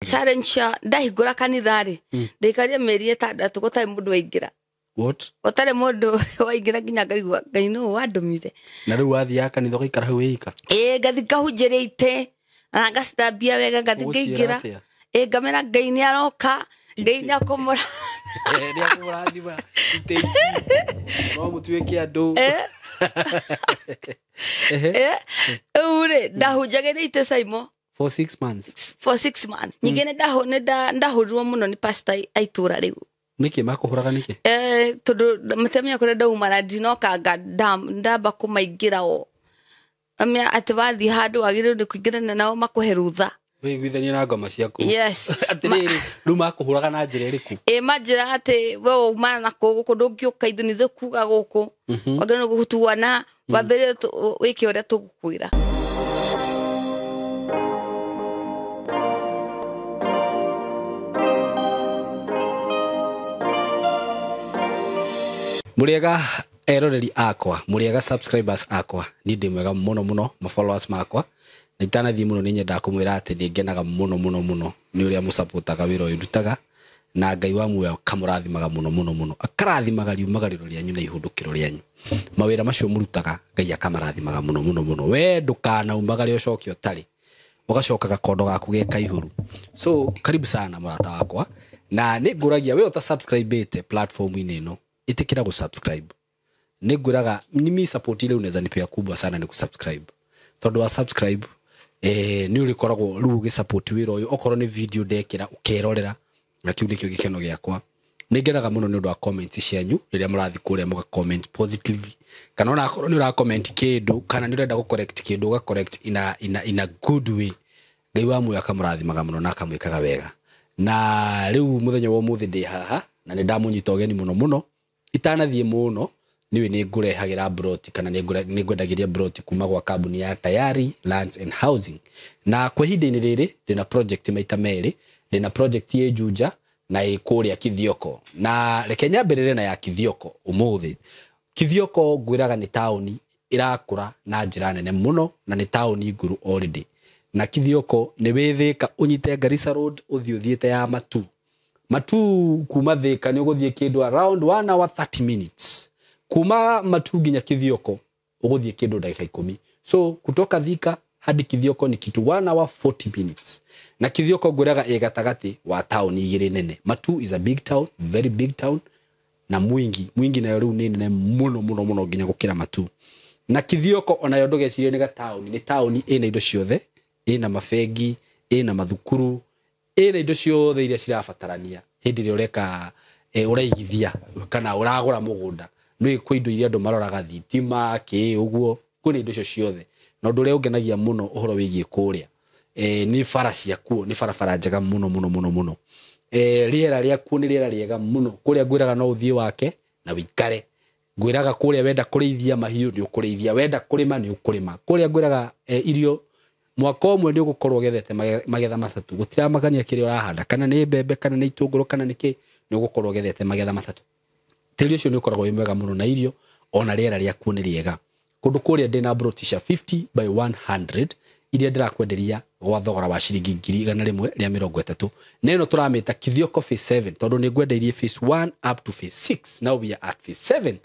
Challenge cia ndahingũra kanitha rĩ, ndaikarire mĩeri 6 gũtarĩ mũndũ waingĩra. What? Gũtarĩ mũndũ waingĩra nginya ngaigua Ngai nũ wandũmire. Na rĩu wathiaga kanitha ũgaikara hau wĩika? Ĩĩ, ngathi ngahunjĩria itĩ na ngacithambia wega, ngathi Ũgũciĩra ngaingĩra. atĩa? Ĩĩ, ngamera Ngai nĩ aroka, Ngai nĩ akũmũra. Nĩ akũmũrathima itĩ ici, no mũtuĩke andũ. Rĩu rĩ, ndahunjagĩria itĩ Saimo. For 6 months. For 6 months. Ningĩ nĩ ndahũrirwo mũno nĩ pastor a itũra rĩu. Nĩkĩ makũhũraga nĩkĩ? Tondũ matamenya kũrĩa ndauma na ndinokanga ndamba kũmaingĩra o. Amenya atĩ wathiĩ handũ wagĩrĩirwo nĩ kũingĩrana nao makũhe rũtha. Wĩiguithanie na ngoma ciaku. Yes. Atĩrĩrĩ, rĩu makũhũraga na njĩra ĩrĩkũ? Ĩ, manjĩraga atĩ we waumana na kũ gũkũ ndũngĩũka ithuĩ nĩ ithuĩ kuga gũkũ. Wagĩrĩirwo nĩ gũtuana, wambĩrĩrie wĩke ũrĩa tũgũkwĩra. Mũrĩega eroreri akwa, mũrĩega subscribers akwa, niĩ ndĩ mwega mũno mũno, ma followers makwa. Na itanathiĩ mũno nĩ nyendaga kũmwĩra atĩ nĩ ngenaga mũno mũno mũno nĩ ũrĩa mũsupportaga wĩra ũyũ ndutaga, na Ngai wa muoyo akamũrathimaga mũno mũno mũno, akarathimaga riumagarĩro rĩanyu na ihũndũkĩro rĩanyu. Mawĩra macio mũrutaga Ngai akamarathimaga mũno mũno mũno. We ndũkanaumagare ũcoke ũtarĩ, ũgacoka gakondo gaku ge kaihũru. So karibu sana mũrata wakwa, na nĩ ngũragia we ũta subscribe-ĩte platform-inĩ ĩno, ĩtĩkĩra gũ-subscribe. Nĩ ngwĩraga ni mi support ile unaweza nipea kubwa sana ni kusubscribe, tondũ wa subscribe, nĩ ũrĩkoragwo rĩu ũgĩsupport wĩra ũyũ. Okorwo nĩ video ndekĩra ũkerorera, na kĩu nĩkĩo gĩkeno gĩakwa. Nĩ ngenaga mũno nĩ ũndũ wa comments cianyu rĩrĩa mũrathiĩ kũrĩa mũga comment positively, kana ona akorwo nĩ ũra comment kĩndũ kana nĩ ũrenda gũ correct kĩndũ, ũga correct in a good way. Ngai wa muoyo akamũrathimaga mũno na akamwĩkaga wega. Na rĩu mũthenya wa ũmũthĩ ndĩ haha na nĩ ndamũnyita ũgeni mũno mũno. Itanathiĩ mũno niĩ nĩ ngũrehagĩra broti kana nĩ ngwendagĩria broti kuma gwa kambuni ya Tayari Lands and Housing. Na kwa ihinda-inĩ rĩrĩ ndĩna project maita merĩ, ndĩna project ĩ Juja na ĩ kũrĩa Kithioko. Na reke nyambĩrĩre na ya Kithioko ũmũthĩ. Kithioko ngwĩraga nĩ taũni ĩrakũra na njĩra nene mũno, na nĩ taũni ngũrũ already. Na Kithioko nĩ wĩ Thĩka, ũnyite Garissa Road ũthiĩ ũthiĩte ya Matu. Matu kuma Thĩka nĩ ũgũthiĩ kĩndũ around 1 hour 30 minutes. Kuma Matu nginya Kithioko ũgũthiĩ kĩndũ ndagĩka 10. So kutoka Thika hadi Kithioko ni kitu 1 hour 40 minutes. Na Kithioko ngwĩraga ĩ gatagatĩ wa taũni igĩrĩ nene. Matu is a big town, very big town, na Mwingi. Mwingi nayo rĩu nĩ nene mũno mũno mũno nginya gũkĩra Matu. Na Kithioko onayo ndũgecirie nĩ gataũni, nĩ taũni ĩna indo ciothe, ĩna mabengi, ĩna mathukuru, ĩna indo ciothe iria cirabatarania hĩndĩ ĩrĩa ũreka, ũraigithia kana ũragũra mũgũnda. Nĩ kwĩ indo iria andũ maroraga, thitima, kĩ ũguo, kwĩna indo icio ciothe. Na ũndũ ũrĩa ũngenagia mũno ũhoro wĩgiĩ kũrĩa, nĩ bara ciakuo, nĩ barabara njega mũno mũno mũno mũno. Rĩera rĩakuo nĩ rĩera rĩega mũno. Kũrĩa ngwĩraga no ũthiĩ wake na wĩikare. Ngwĩraga kũrĩa wenda kũrĩithia mahiũ nĩ ũkũrĩithia, wenda kũrĩma nĩ ũkũrĩma. Kũrĩa ngwĩraga, irio mwaka ũmwe nĩ ũgũkorwo ũgethete magetha matatũ. Gũtiramagania kĩrĩa ũrahanda, kana nĩ mbembe, kana nĩ itũngũrũ, kana nĩ kĩ, nĩ ũgũkorwo ũgethete magetha matatũ. Tĩri ũcio nĩ ũkoragwo wĩ mwega mũno na irio, ona rĩera rĩakuo nĩ rĩega. Kũndũ kũrĩa ndĩna broti cia 50 by 100 iria ndĩrakwenderia gwa thogora wa ciringi ngiri igana rĩmwe rĩa mĩrongo ĩtatũ. Na ĩno tũramĩta Kithioko phase 7 tondũ nĩ ngwendeirie phase 1 up to phase 6. Now we are at phase 7.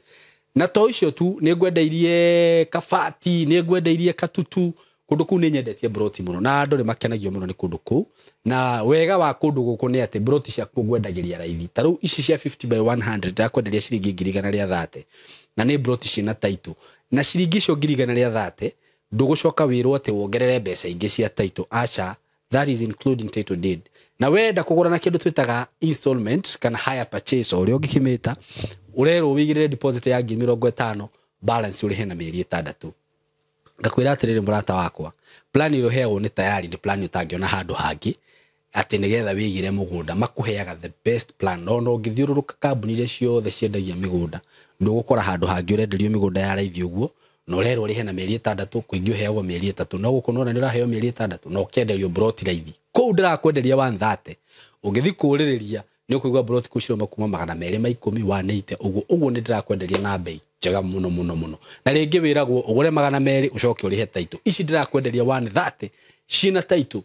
Na to icio tu, nĩ ngwendeirie Kabati, nĩ ngwendeirie Katutu. Kũndũ kũu nĩ nyendetie broti mũno na andũ nĩ makenagio mũno nĩ kũndũ kũu. Na wega wa kũndũ gũkũ nĩ atĩ broti ciakuo ngwendagĩria raithi. Ta rĩu ici cia 50 by 100 ndakwenderia ciringi ngiri igana rĩa thate, na nĩ broti ciĩna title. Na ciringi icio ngiri igana rĩa thate ndũgũcoka wĩrwo atĩ wongerere mbeca ingĩ cia title, aca, that is including title deed. Na wenda kũgũra na kĩndũ twĩtaga installment kana hire purchase, o ũrĩa ũngĩkĩmĩta, ũrerwo wĩigĩrĩre deposit ya ngiri mĩrongo ĩtano, balance ũrĩhe na mĩeri 6. Ngakwĩra atĩrĩrĩ mũrata wakwa, plan ĩrĩa ũheagwo nĩ Tayari nĩ plan ũtangĩona handũ hangĩ, atĩ nĩgetha wĩigĩre mũgũnda. Makũheaga the best plan. No ũngĩthiũrũrũka kambuni iria ciothe ciendagia mĩgũnda, ndũgũkora handũ hangĩ ũrenderio mĩgũnda ya raithi ũguo, na ũrerwo ũrĩhe na mĩeri 6, kũingĩ ũheagwo mĩeri 3. No gũkũ nĩwona nĩ ũraheo mĩeri 6 na ũkenderio broti raithi. Kũu ndĩrakwenderia 130, ũngĩthiĩ kũũrĩrĩria nĩ ũkũigua broti kũu cirauma kuma magana merĩ ma ikũmi, 180, ũguo. Ũguo nĩ ndĩrakwenderia na bei njega mũno mũno mũno. Na rĩngĩ wĩragwo ũgũre magana merĩ ũcoke ũrĩhe title. Ici ndĩrakwenderia 130 ciĩna title.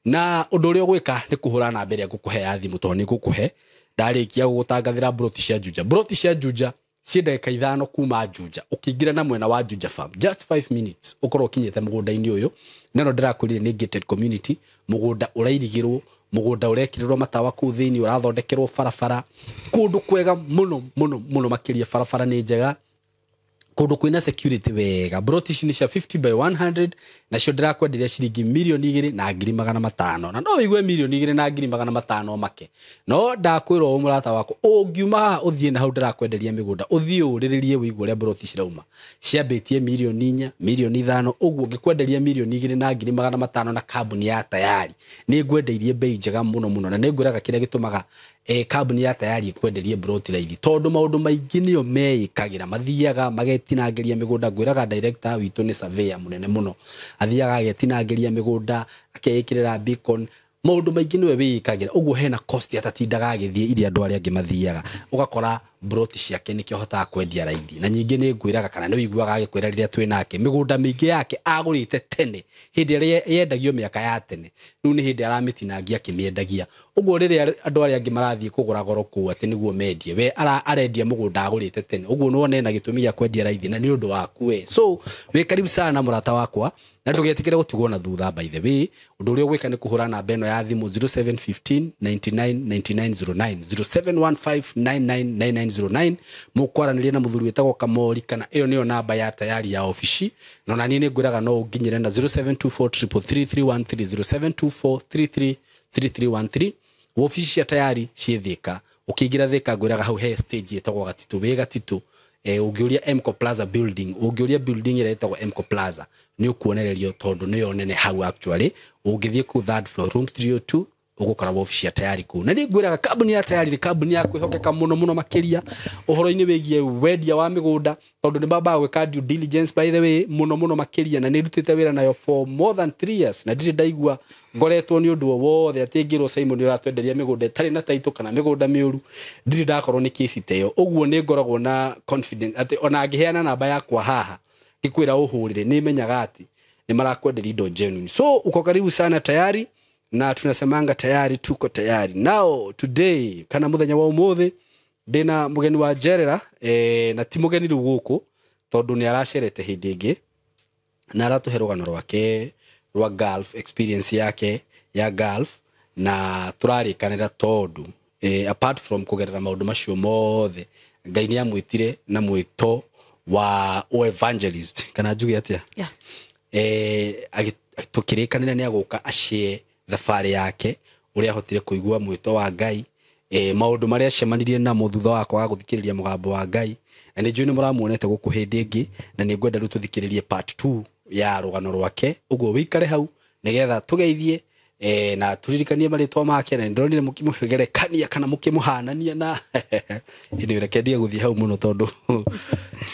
Na ũndũ ũrĩa ũgwĩka nĩ kũhũra namba ĩrĩa ngũkũhe ya thimũ, tondũ nĩ ngũkũhe ndarĩkia gũgũtangathĩra mburoti cia Juja. Mburoti cia Juja ciĩ ndagĩka 5 kuma Juja, ũkĩingĩra na mwena wa Juja Farm, just 5 minutes ũkorwo ũkinyĩte mũgũnda-inĩ ũyũ. Na no ndĩrakwĩrire nĩ gated community, mũgũnda ũrairigĩrwo, mũgũnda ũrekĩrĩrwo matawa kũu thĩinĩ, ũrathondekerwo barabara, kũndũ kwega mũno mũno mũno makĩria, barabara nĩ njega, kũndũ kwĩna security wega. Mburoti ici nĩ cia 50 by 100, nacio ndĩrakwenderia ciringi 2,500,000. Na no wĩigue 2,500,000 make, no ndakwĩra ũũ mũrata wakwa, ũngiuma haha ũthiĩ na hau ndĩrakwenderia mĩgũnda, ũthiĩ ũrĩrĩrie wĩigue ũrĩa mburoti cirauma. Ciambĩtie 4,000,000, 5,000,000, ũguo ngĩkwenderia 2,500,000 na kambuni ya Tayari nĩ ngwendeirie bei njega mũno mũno. Na nĩ ngwĩraga kĩrĩa gĩtũmaga kambuni ya Tayari ĩkwenderie mburoti raithi, tondũ maũndũ maingĩ nĩo meĩkagĩra, mathiaga magetinangĩria mĩgũnda. Ngwĩraga director witũ nĩ surveyor mũnene mũno, athiaga agetinangĩria mĩgũnda, akeĩkĩrĩra beacon, maũndũ maingĩ nĩwe wĩĩkagĩra. Ũguo hena cost atatindaga agĩthiĩ iria andũ arĩa angĩ mathiaga, ũgakora mburoti ciake nĩkĩo ahotaga kwendia raithi. Na nyingĩ nĩ ngwĩraga, kana nĩ ũiguaga agĩkwĩra rĩrĩa twĩ nake, mĩgũnda mĩingĩ yake agũrĩte tene hĩndĩ ĩrĩa yendagio mĩaka ya tene, rĩu nĩ hĩndĩ aramĩtinangia akĩmĩendagia. Ũguo rĩrĩa andũ arĩa angĩ marathiĩ kũgũra goro kũu atĩ nĩguo mendie, we arendia mũgũnda agũrĩte tene. Ũguo nĩwona ena gĩtũmi gĩa kwendia raithi, na nĩ ũndũ waku we. So wĩ karibu sana mũrata wakwa, na ndũgetĩkĩre gũtigwo na thutha. By the way, ũndũ ũrĩa ũgwĩka nĩ kũhũra namba ĩno ya thimũ 0715 99 99 09, 0715 99 99 09, mũkwaranĩria na mũthuri wĩtagwo Kamori, kana ĩyo nĩyo namba ya Tayari ya obici. Na ona niĩ nĩ ngwĩraga no ũnginyĩre na 0724 333 313, 0724 33 3313. Wobici cia Tayari ciĩ Thĩka, ũkĩingĩra Thĩka ngwĩraga hau he stage ĩtagwo Gatitũ, wĩ Gatitũ, ũngĩũria Mco Plaza building, ũngĩũria building ĩrĩa ĩtagwo Mco Plaza nĩ ũkuonererio, tondũ nĩyo nene hau actually. Ũngĩthiĩ kũu third floor room 302 ũgũkora wobici ya Tayari kũu. Na nĩ ngwĩraga kambuni ya Tayari nĩ kambuni ya kwĩhokeka mũno mũno makĩria ũhoro-inĩ wĩgiĩ wendia wa mĩgũnda, tondũ nĩ mambaga gwĩka due diligence by the way mũno mũno makĩria. Na nĩ ndutĩte wĩra nayo for more than 3 years, na ndirĩ ndaigua ngoretwo nĩ ũndũ o wothe atĩ ngĩrwo Simon ũratwenderia mĩgũnda ĩtarĩ na taitũ kana mĩgũnda mĩũru. Ndirĩ ndakorwo nĩ kesi ta ĩyo. Ũguo nĩ ngoragwo na confidence atĩ ona ngĩheana namba yakwa haha ngĩkwĩra ũhũrĩre, nĩ menyaga atĩ nĩ marakwenderia indo genuine. So uko karibu sana Tayari, na tunasemanga tayari tuko tayari. Now today, kana muthenya wa umuthi, ndina mugeni wa njerera, na ti mugeni riu guku tondu ni aracerete hindi ingi na aratuhe rugano rwake rwa Gulf, experience yake ya Gulf, na turarikanira tondu apart from kugerera maundu macio mothe, Ngai ni amwitire na mwito wa evangelist, kana njuge atia? Yeah. Tukirikanira ni aguka acie thabarĩ yake ũrĩa ahotire kũigua mwĩto wa Ngai, maũndũ marĩa acemanirie namo thutha wa kwaga gũthikĩrĩria mũgambo wa Ngai. Na nĩ njũĩ nĩ mũramuonete gũkũ hĩndĩ ĩngĩ, na nĩ ngwenda rĩu tũthikĩrĩrie part 2 ya rũgano rwake. Ũguo wĩikare hau nĩgetha tũgeithie, na tũririkanie marĩtwa make, na nĩndĩronire mũkĩmũgerekania kana mũkĩmũhanania na anyway, reke ndige gũthiĩ hau mũno tondũ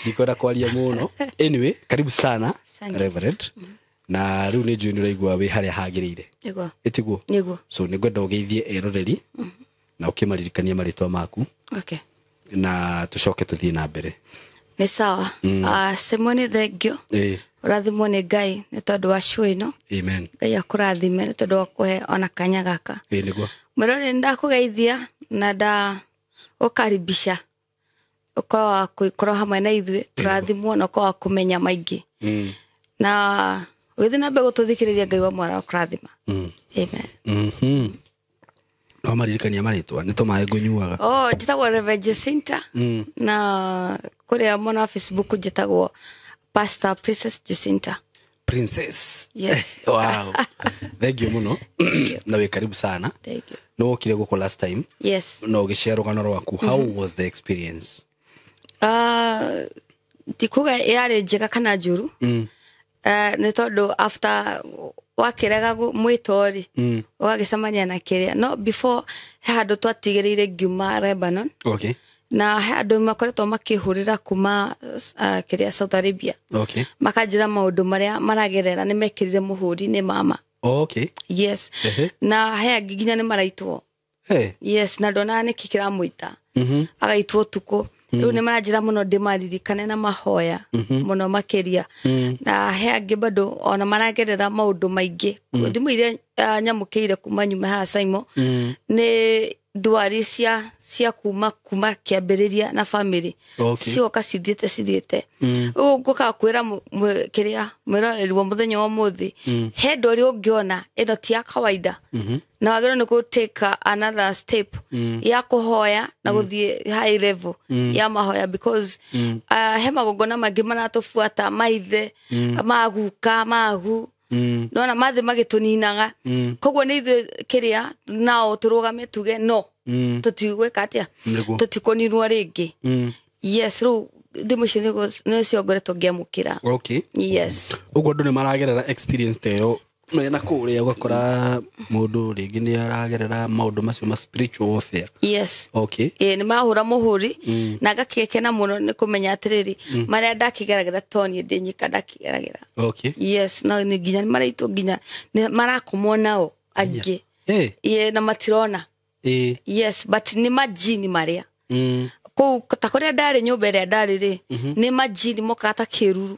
ndikwenda kwaria mũno. Anyway, karibu sana. Asante. Reverend. Na rĩu nĩ njũĩ nĩ ũraigua wĩ harĩa hagĩrĩire. Nĩguo. Ĩtiguo? Nĩguo. So nĩ ngwenda ũgeithie eroreri na ũkĩmaririkanie marĩtwa maku. Okay. Na tũcoke tũthiĩ na mbere. Nĩ sawa. Simoni, thengio. Ũrathimwo nĩ Ngai nĩ tondũ wa show ĩno. Amen. Ngai akũrathime nĩ tondũ wa kũhe ona kanya gaka. Nĩguo. Mwĩroreri, nĩndakũgeithia na nda ũkaribisha ũkorwo wa gũkorwo hamwe na ithuĩ, tũrathimwo na ũkorwo wa kũmenya maingĩ. Na ũgĩthiĩ na mbere gũtũthikĩrĩria, Ngai wa mwara akũrathima. Amen. No maririkania marĩtwa nĩ tũmaĩ ngũnyuaga. Oh, njĩtagwo Reverend Jacinta. Na kũrĩa mwena wa Facebook njĩtagwo Pastor Princess Jacinta. Princess. Yes. Wow. Thank you mũno. Na wĩ karibu sana. Thank you. Nĩ wokire gũkũ last time. Yes. Na ũgĩshare rũgano rwaku. How was the experience? Ndikuga yarĩ njega kana njũru. Nĩ tondũ after wakĩrega mwĩto rĩ, ũgagĩcemania na kĩrĩa. No before, he handũ twatigĩrĩire ngiuma Lebanon. Okay. Na he andũ makoretwo makĩhũrĩra kuma kĩrĩa Saudi Arabia. Okay. Makanjĩra maũndũ marĩa maragerera nĩ mekĩrire mũhũri nĩ mama. Okay. Yes. Ehe. Na he angĩ nginya nĩ maraitwo. Hey. Yes, na ndonaga nĩkĩ kĩramũita. Agaitwo ũtukũ. Rĩu nĩ maranjĩra mũno ndĩmaririkane na mahoya mũno makĩria. Na he angĩ bado ona maragerera maũndũ maingĩ. Thimũ iria nyamũkĩire kuma nyuma haha Saimo nĩ ndwari cia kuma kĩambĩrĩria na family. Cigoka cithiĩte. Ũguo ngũkaga kwĩra kĩrĩa mwĩroreri wa mũthenya wa ũmũthĩ, he ndwari ũngĩona ĩno ti ya kawaida. Na wagĩrĩirwo nĩ kũ take another step ya kũhoya na gũthiĩ high level ya mahoya, because he magongona mangĩ maratũbuata, maithe, maguka, magu. Nona mathi magĩtũninaga. Koguo nĩ ithuĩ kĩrĩa nao tũrũgame tuge no. Tũtigwĩka atĩa? Tũtikũninwo rĩngĩ. Yes, rĩu thimũ icio nĩcio ngoretwo ngĩamũkĩra. Yes. Ũguo andũ nĩ maragerera experience ta ĩyo mena kũrĩa, ũgakora mũndũ rĩngĩ nĩ aragerera maũndũ macio ma spiritual warfare. Yes. Nĩ mahũra mũhũri na ngakĩgekena mũno nĩ kũmenya atĩrĩrĩ, marĩa ndakĩgeragĩra to niĩ ndĩ nyika ndakĩgeragĩra. Yes, no nĩ nginya nĩ maraitwo, nginya nĩ marakomwo nao angĩ. Na matirona. Yes, but nĩ majini marĩa. Kũu ta kũrĩa ndarĩ, nyũmba ĩrĩa ndarĩ rĩ, nĩ majini mokaga ta kĩruru.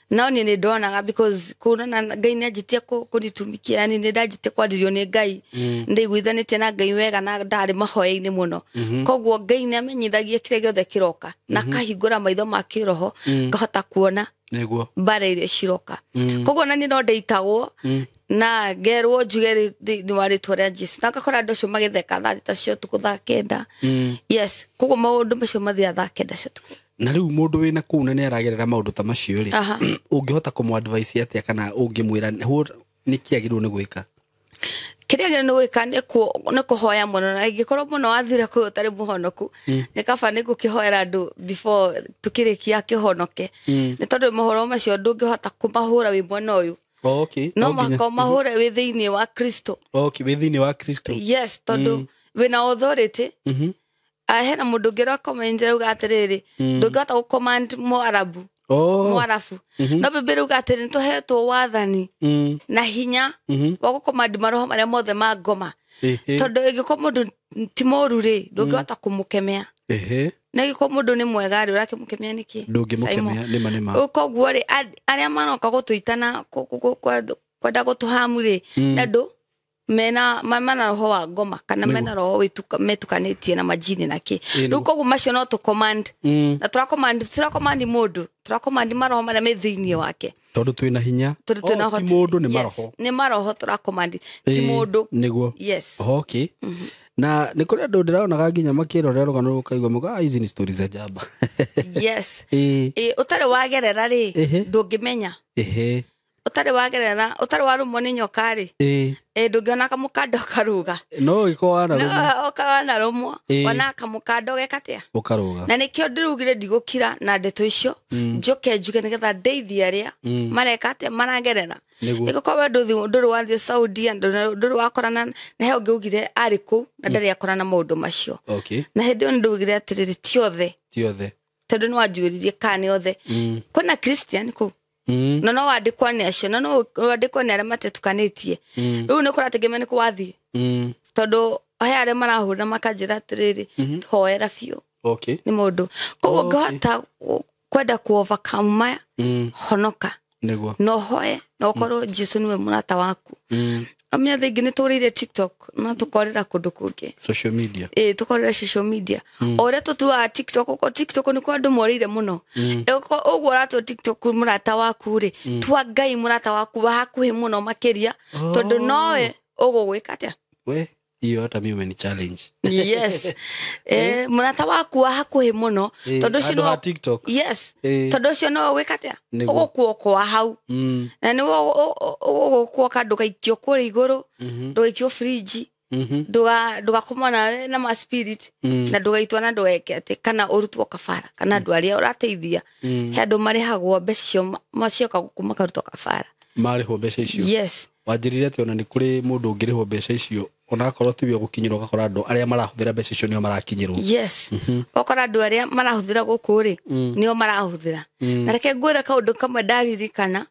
No niĩ nĩ ndonaga, because kũu na Ngai nĩ anjĩtie kũnitumikia, yani nĩ ndanjĩtie kwarĩrio nĩ Ngai. Nĩndaiguithanĩtie na Ngai wega na ndarĩ mahoya-inĩ mũno. Koguo Ngai nĩ amenyithagia kĩrĩa gĩothe kĩroka na akahingũra maitho ma kĩroho, ngahota kuona mbara iria ciroka. Koguo na niĩ no ndeitagwo na ngerwo njuge thĩinĩ wa rĩtwa rĩa Jesu, na ngakora andũ acio magĩtheka thaa thita cia ũtukũ, thaa 9. Yes, koguo maũndũ macio mathiaga thaa 9 cia ũtukũ. Na rĩu mũndũ wĩna kũu na nĩ aragerera maũndũ ta macio rĩ, ũngĩhota kũmũ advice atĩa, kana ũngĩmwĩra nĩkĩ agĩrĩirwo nĩ gwĩka? Kĩrĩa agĩrĩirwo nĩ gwĩka nĩ kũhoya mũno, na ingĩkorwo mũno wathire kũu ũtarĩ mũhonoku, nĩ kaba nĩ gũkĩhoera andũ before tũkĩrĩkia kĩhonoke. Nĩ tondũ mohoro macio ndũngĩhota kũmahũra wĩ mwena ũyũ. No mũhaka ũmahũre wĩ thĩinĩ wa Kristo. Wĩ thĩinĩ wa Kristo. Yes, tondũ wĩna authority. Hena mũndũ ũngĩ ũrakomend rauga atĩrĩrĩ, ndũngĩhota gũcommand Mũarabu. Mũarabu. No Bibilia rauga atĩrĩ, nĩtũhetwo wathani na hinya wa gũcommand maroho marĩa mothe ma ngoma. Tondũ ĩngĩkorwo mũndũ ti mũru rĩ, ndũngĩhota kũmũkemea. Na ĩngĩkorwo mũndũ nĩ mwega rĩ, ũrakĩmũkemea nĩkĩ? Ndũngĩmũkemea, nĩma. Koguo rĩ, arĩa maroka gũtũitana, kwenda gũtũhamu rĩ, na andũ mena mana roho wa ngoma, kana mena roho metukanĩtie na majini na kĩ. Rĩu koguo macio no tũ command. Na tũracommand mũndũ, tũracommand maroho marĩa me thĩinĩ wake. Tondũ twĩna hinya. Tondũ twĩna Ti ũhoti. mũndũ, nĩ maroho. Nĩ maroho tũracommand, ti mũndũ. Nĩguo. Yes. Na nĩ kũrĩ andũ ndĩronaga nginya makĩrorera rũgano rũkaigua mũga, ici nĩ stories za njamba. Yes. Ũtarĩ wagerera rĩ, ndũngĩmenya. Ũtarĩ wagerera, ũtarĩ warũmwo nĩ nyoka rĩ, ndũngĩona kamũkanda ũkaruga. No ũgĩkorwo wanarũmwo. No, ũka wanarũmwo, wona kamũkanda ũgeka atĩa? Ũkarũga. Na nĩkĩo ndĩraugire ndigũkira na ndeto icio, njoke njuge nĩgetha ndeithie arĩa mareka atĩa, maragerera. Ĩgũkorwo we ndũrĩ wathiĩ Saudi, ndũrĩ wakorana na he ũngĩ augire arĩ kũu na ndarĩ akorana na maũndũ macio. Na hĩndĩ ĩyo nĩndaugire atĩrĩrĩ, ti othe. Ti othe. Tondũ nĩwanjũririe kana nĩ othe. Kwĩna Christian kũu. Na no wandĩkwo nĩ acio, na no wandĩkwo nĩ arĩa matetukanĩtie. Rĩu nĩ kũrategemea nĩ kũ wathiĩ. Tondũ he arĩa marahũra makanjĩra atĩrĩrĩ, hoera biũ. Nĩ mũndũ. Koguo ngĩhota kwenda ku overcome maya, honoka. No hoe, no ũkorwo Jesu nĩwe mũrata waku. Amenya thaa ingĩ nĩ tũrĩire TikTok, na tũkorera kũndũ kũngĩ. Social media. Tũkorera social media. O ũrĩa tũtuaga TikTok, ũkorwo TikTok nĩ kwa andũ morĩire mũno. Ũguo ũratua TikTok mũrata waku rĩ, tua Ngai mũrata waku wa hakuhĩ mũno makĩria, tondũ nowe ũgũgwĩka atĩa? We, hiyo hata mimi umeni challenge. Yes. Mũrata waku wa hakuhĩ mũno, tondũ ũcio Handũ no ha TikTok. Yes. Tondũ ũcio no ũgwĩka atĩa? Nĩguo. Ũgũkuokoa hau. Na nĩwe ũgũkuoka ndũgaikio kũrĩa igũrũ, ndũgaikio fridge, ndũgakomwo nawe na ma spirit, na ndũgaitwo na ndũgeke atĩ, kana ũrutwo kabara, kana andũ arĩa ũrateithia. He andũ marĩhagwo mbeca icio macioka gũkũ makarutwo kabara. Marĩhwo mbeca icio? Yes. Wanjĩrire atĩ ona nĩ kũrĩ mũndũ ũngĩrĩhwo mbeca icio, onakorwo tiwe ũgũkinyĩrwo, ũgakora andũ arĩa marahũthĩra mbeca icio nĩo marakinyĩrwo. Yes. Ũgakora andũ arĩa marahũthĩra gũkũ rĩ, nĩo marahũthĩra. Na reke ngwĩre kaũndũ kamwe ndaririkana,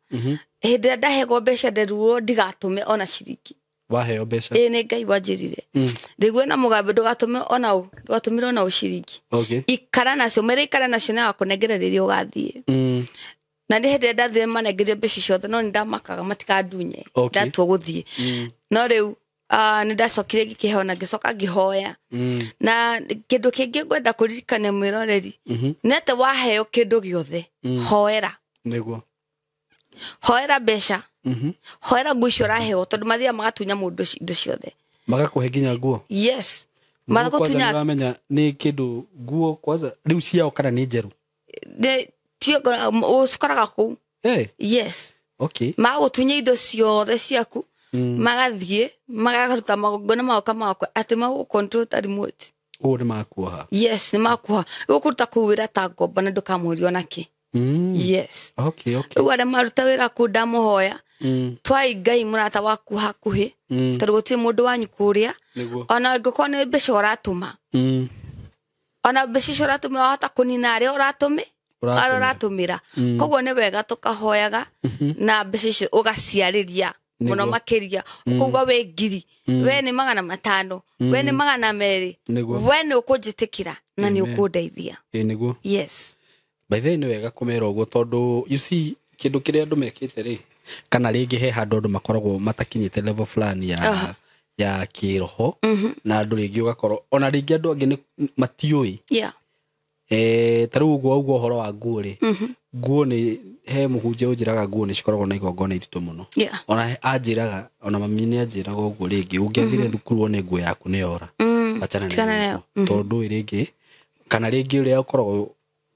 hĩndĩ ĩrĩa ndahegwo mbeca nderirwo ndigatũme ona ciringi. Waheo mbeca. Ĩĩ, nĩ Ngai wanjĩrire ndĩgue na mũgambo, ndũgatũme ona ũ, ndũgatũmĩre ona ũciringi. Ikara nacio, mere ikara nacio, na wakũnengera rĩrĩa ũgathiĩ. Na nĩ hĩndĩ ĩrĩa ndathire manengerio mbeca ciothe, no nĩ ndamakaga matikandunye. Ndatua gũthiĩ. No rĩu nĩ ndacokire ngĩkĩheo na ngĩcoka ngĩhoya. Na kĩndũ kĩngĩ ngwenda kũririkania mwĩroreri nĩ atĩ waheo kĩndũ gĩothe, hoera. Nĩguo. Hoera mbeca, hoera nguo icio ũraheo, tondũ mathiaga magatunya mũndũ indo ciothe. Magakũhe nginya nguo? Yes. Nguo kwanza. Magagũtunya. Nĩũramenya nĩ kĩndũ nguo kwanza rĩu ciao kana nĩ njerũ? Ũcikoraga kũu. Hey. Yes. Okay. Magagũtunya indo ciothe ciaku, magathiĩ magaruta magongona, magoka magakwa atĩ magũcontrol ta remote. Ũũ nĩ makuoha? Yes, nĩ makuoha. Gũkũruta kũu wĩra ta ngombo na ndũkamũrio nakĩ. Yes. Okay. Rĩu arĩa maruta wĩra kũu, ndamũhoya, twai Ngai mũrata waku hakuhĩ, tondũ gũtirĩ mũndũ wanyu kũrĩa. Nĩguo. Ona angĩkorwo nĩ mbeca ũratũma, ona mbeca icio ũratũmĩra wahota kũnina arĩa ũratũmĩ arĩa ũratũmĩra. Koguo nĩ wega tũkahoyaga na mbeca icio ũgaciarĩria mũno makĩria, ũkauga wĩ 1,000, we nĩ 500, we nĩ 200, Nĩguo. we nĩ ũkũnjĩtĩkĩra na nĩ Amen. ũkũndeithia. Ĩĩ, nĩguo. Yes. By the way, nĩ wega kũmera ũguo, tondũ you see, kĩndũ kĩrĩa andũ mekĩte rĩ, kana rĩngĩ he handũ andũ makoragwo matakinyĩte level fulani ya ya kĩroho, na andũ rĩngĩ ũgakorwo ona rĩngĩ andũ angĩ matiũĩ. Ta rĩu ũguo ũguo ũhoro wa nguo rĩ, nguo nĩ he mũhunjia ũnjĩraga nguo nĩ cikoragwo na igongona iritũ mũno. Ona anjĩraga, ona mami nĩ anjĩraga ũguo, rĩngĩ ũngĩathire thukuru wone nguo yaku nĩ yora, achana tigana na nayo. nguo, tondũ rĩngĩ kana rĩngĩ ũrĩa ũkoragwo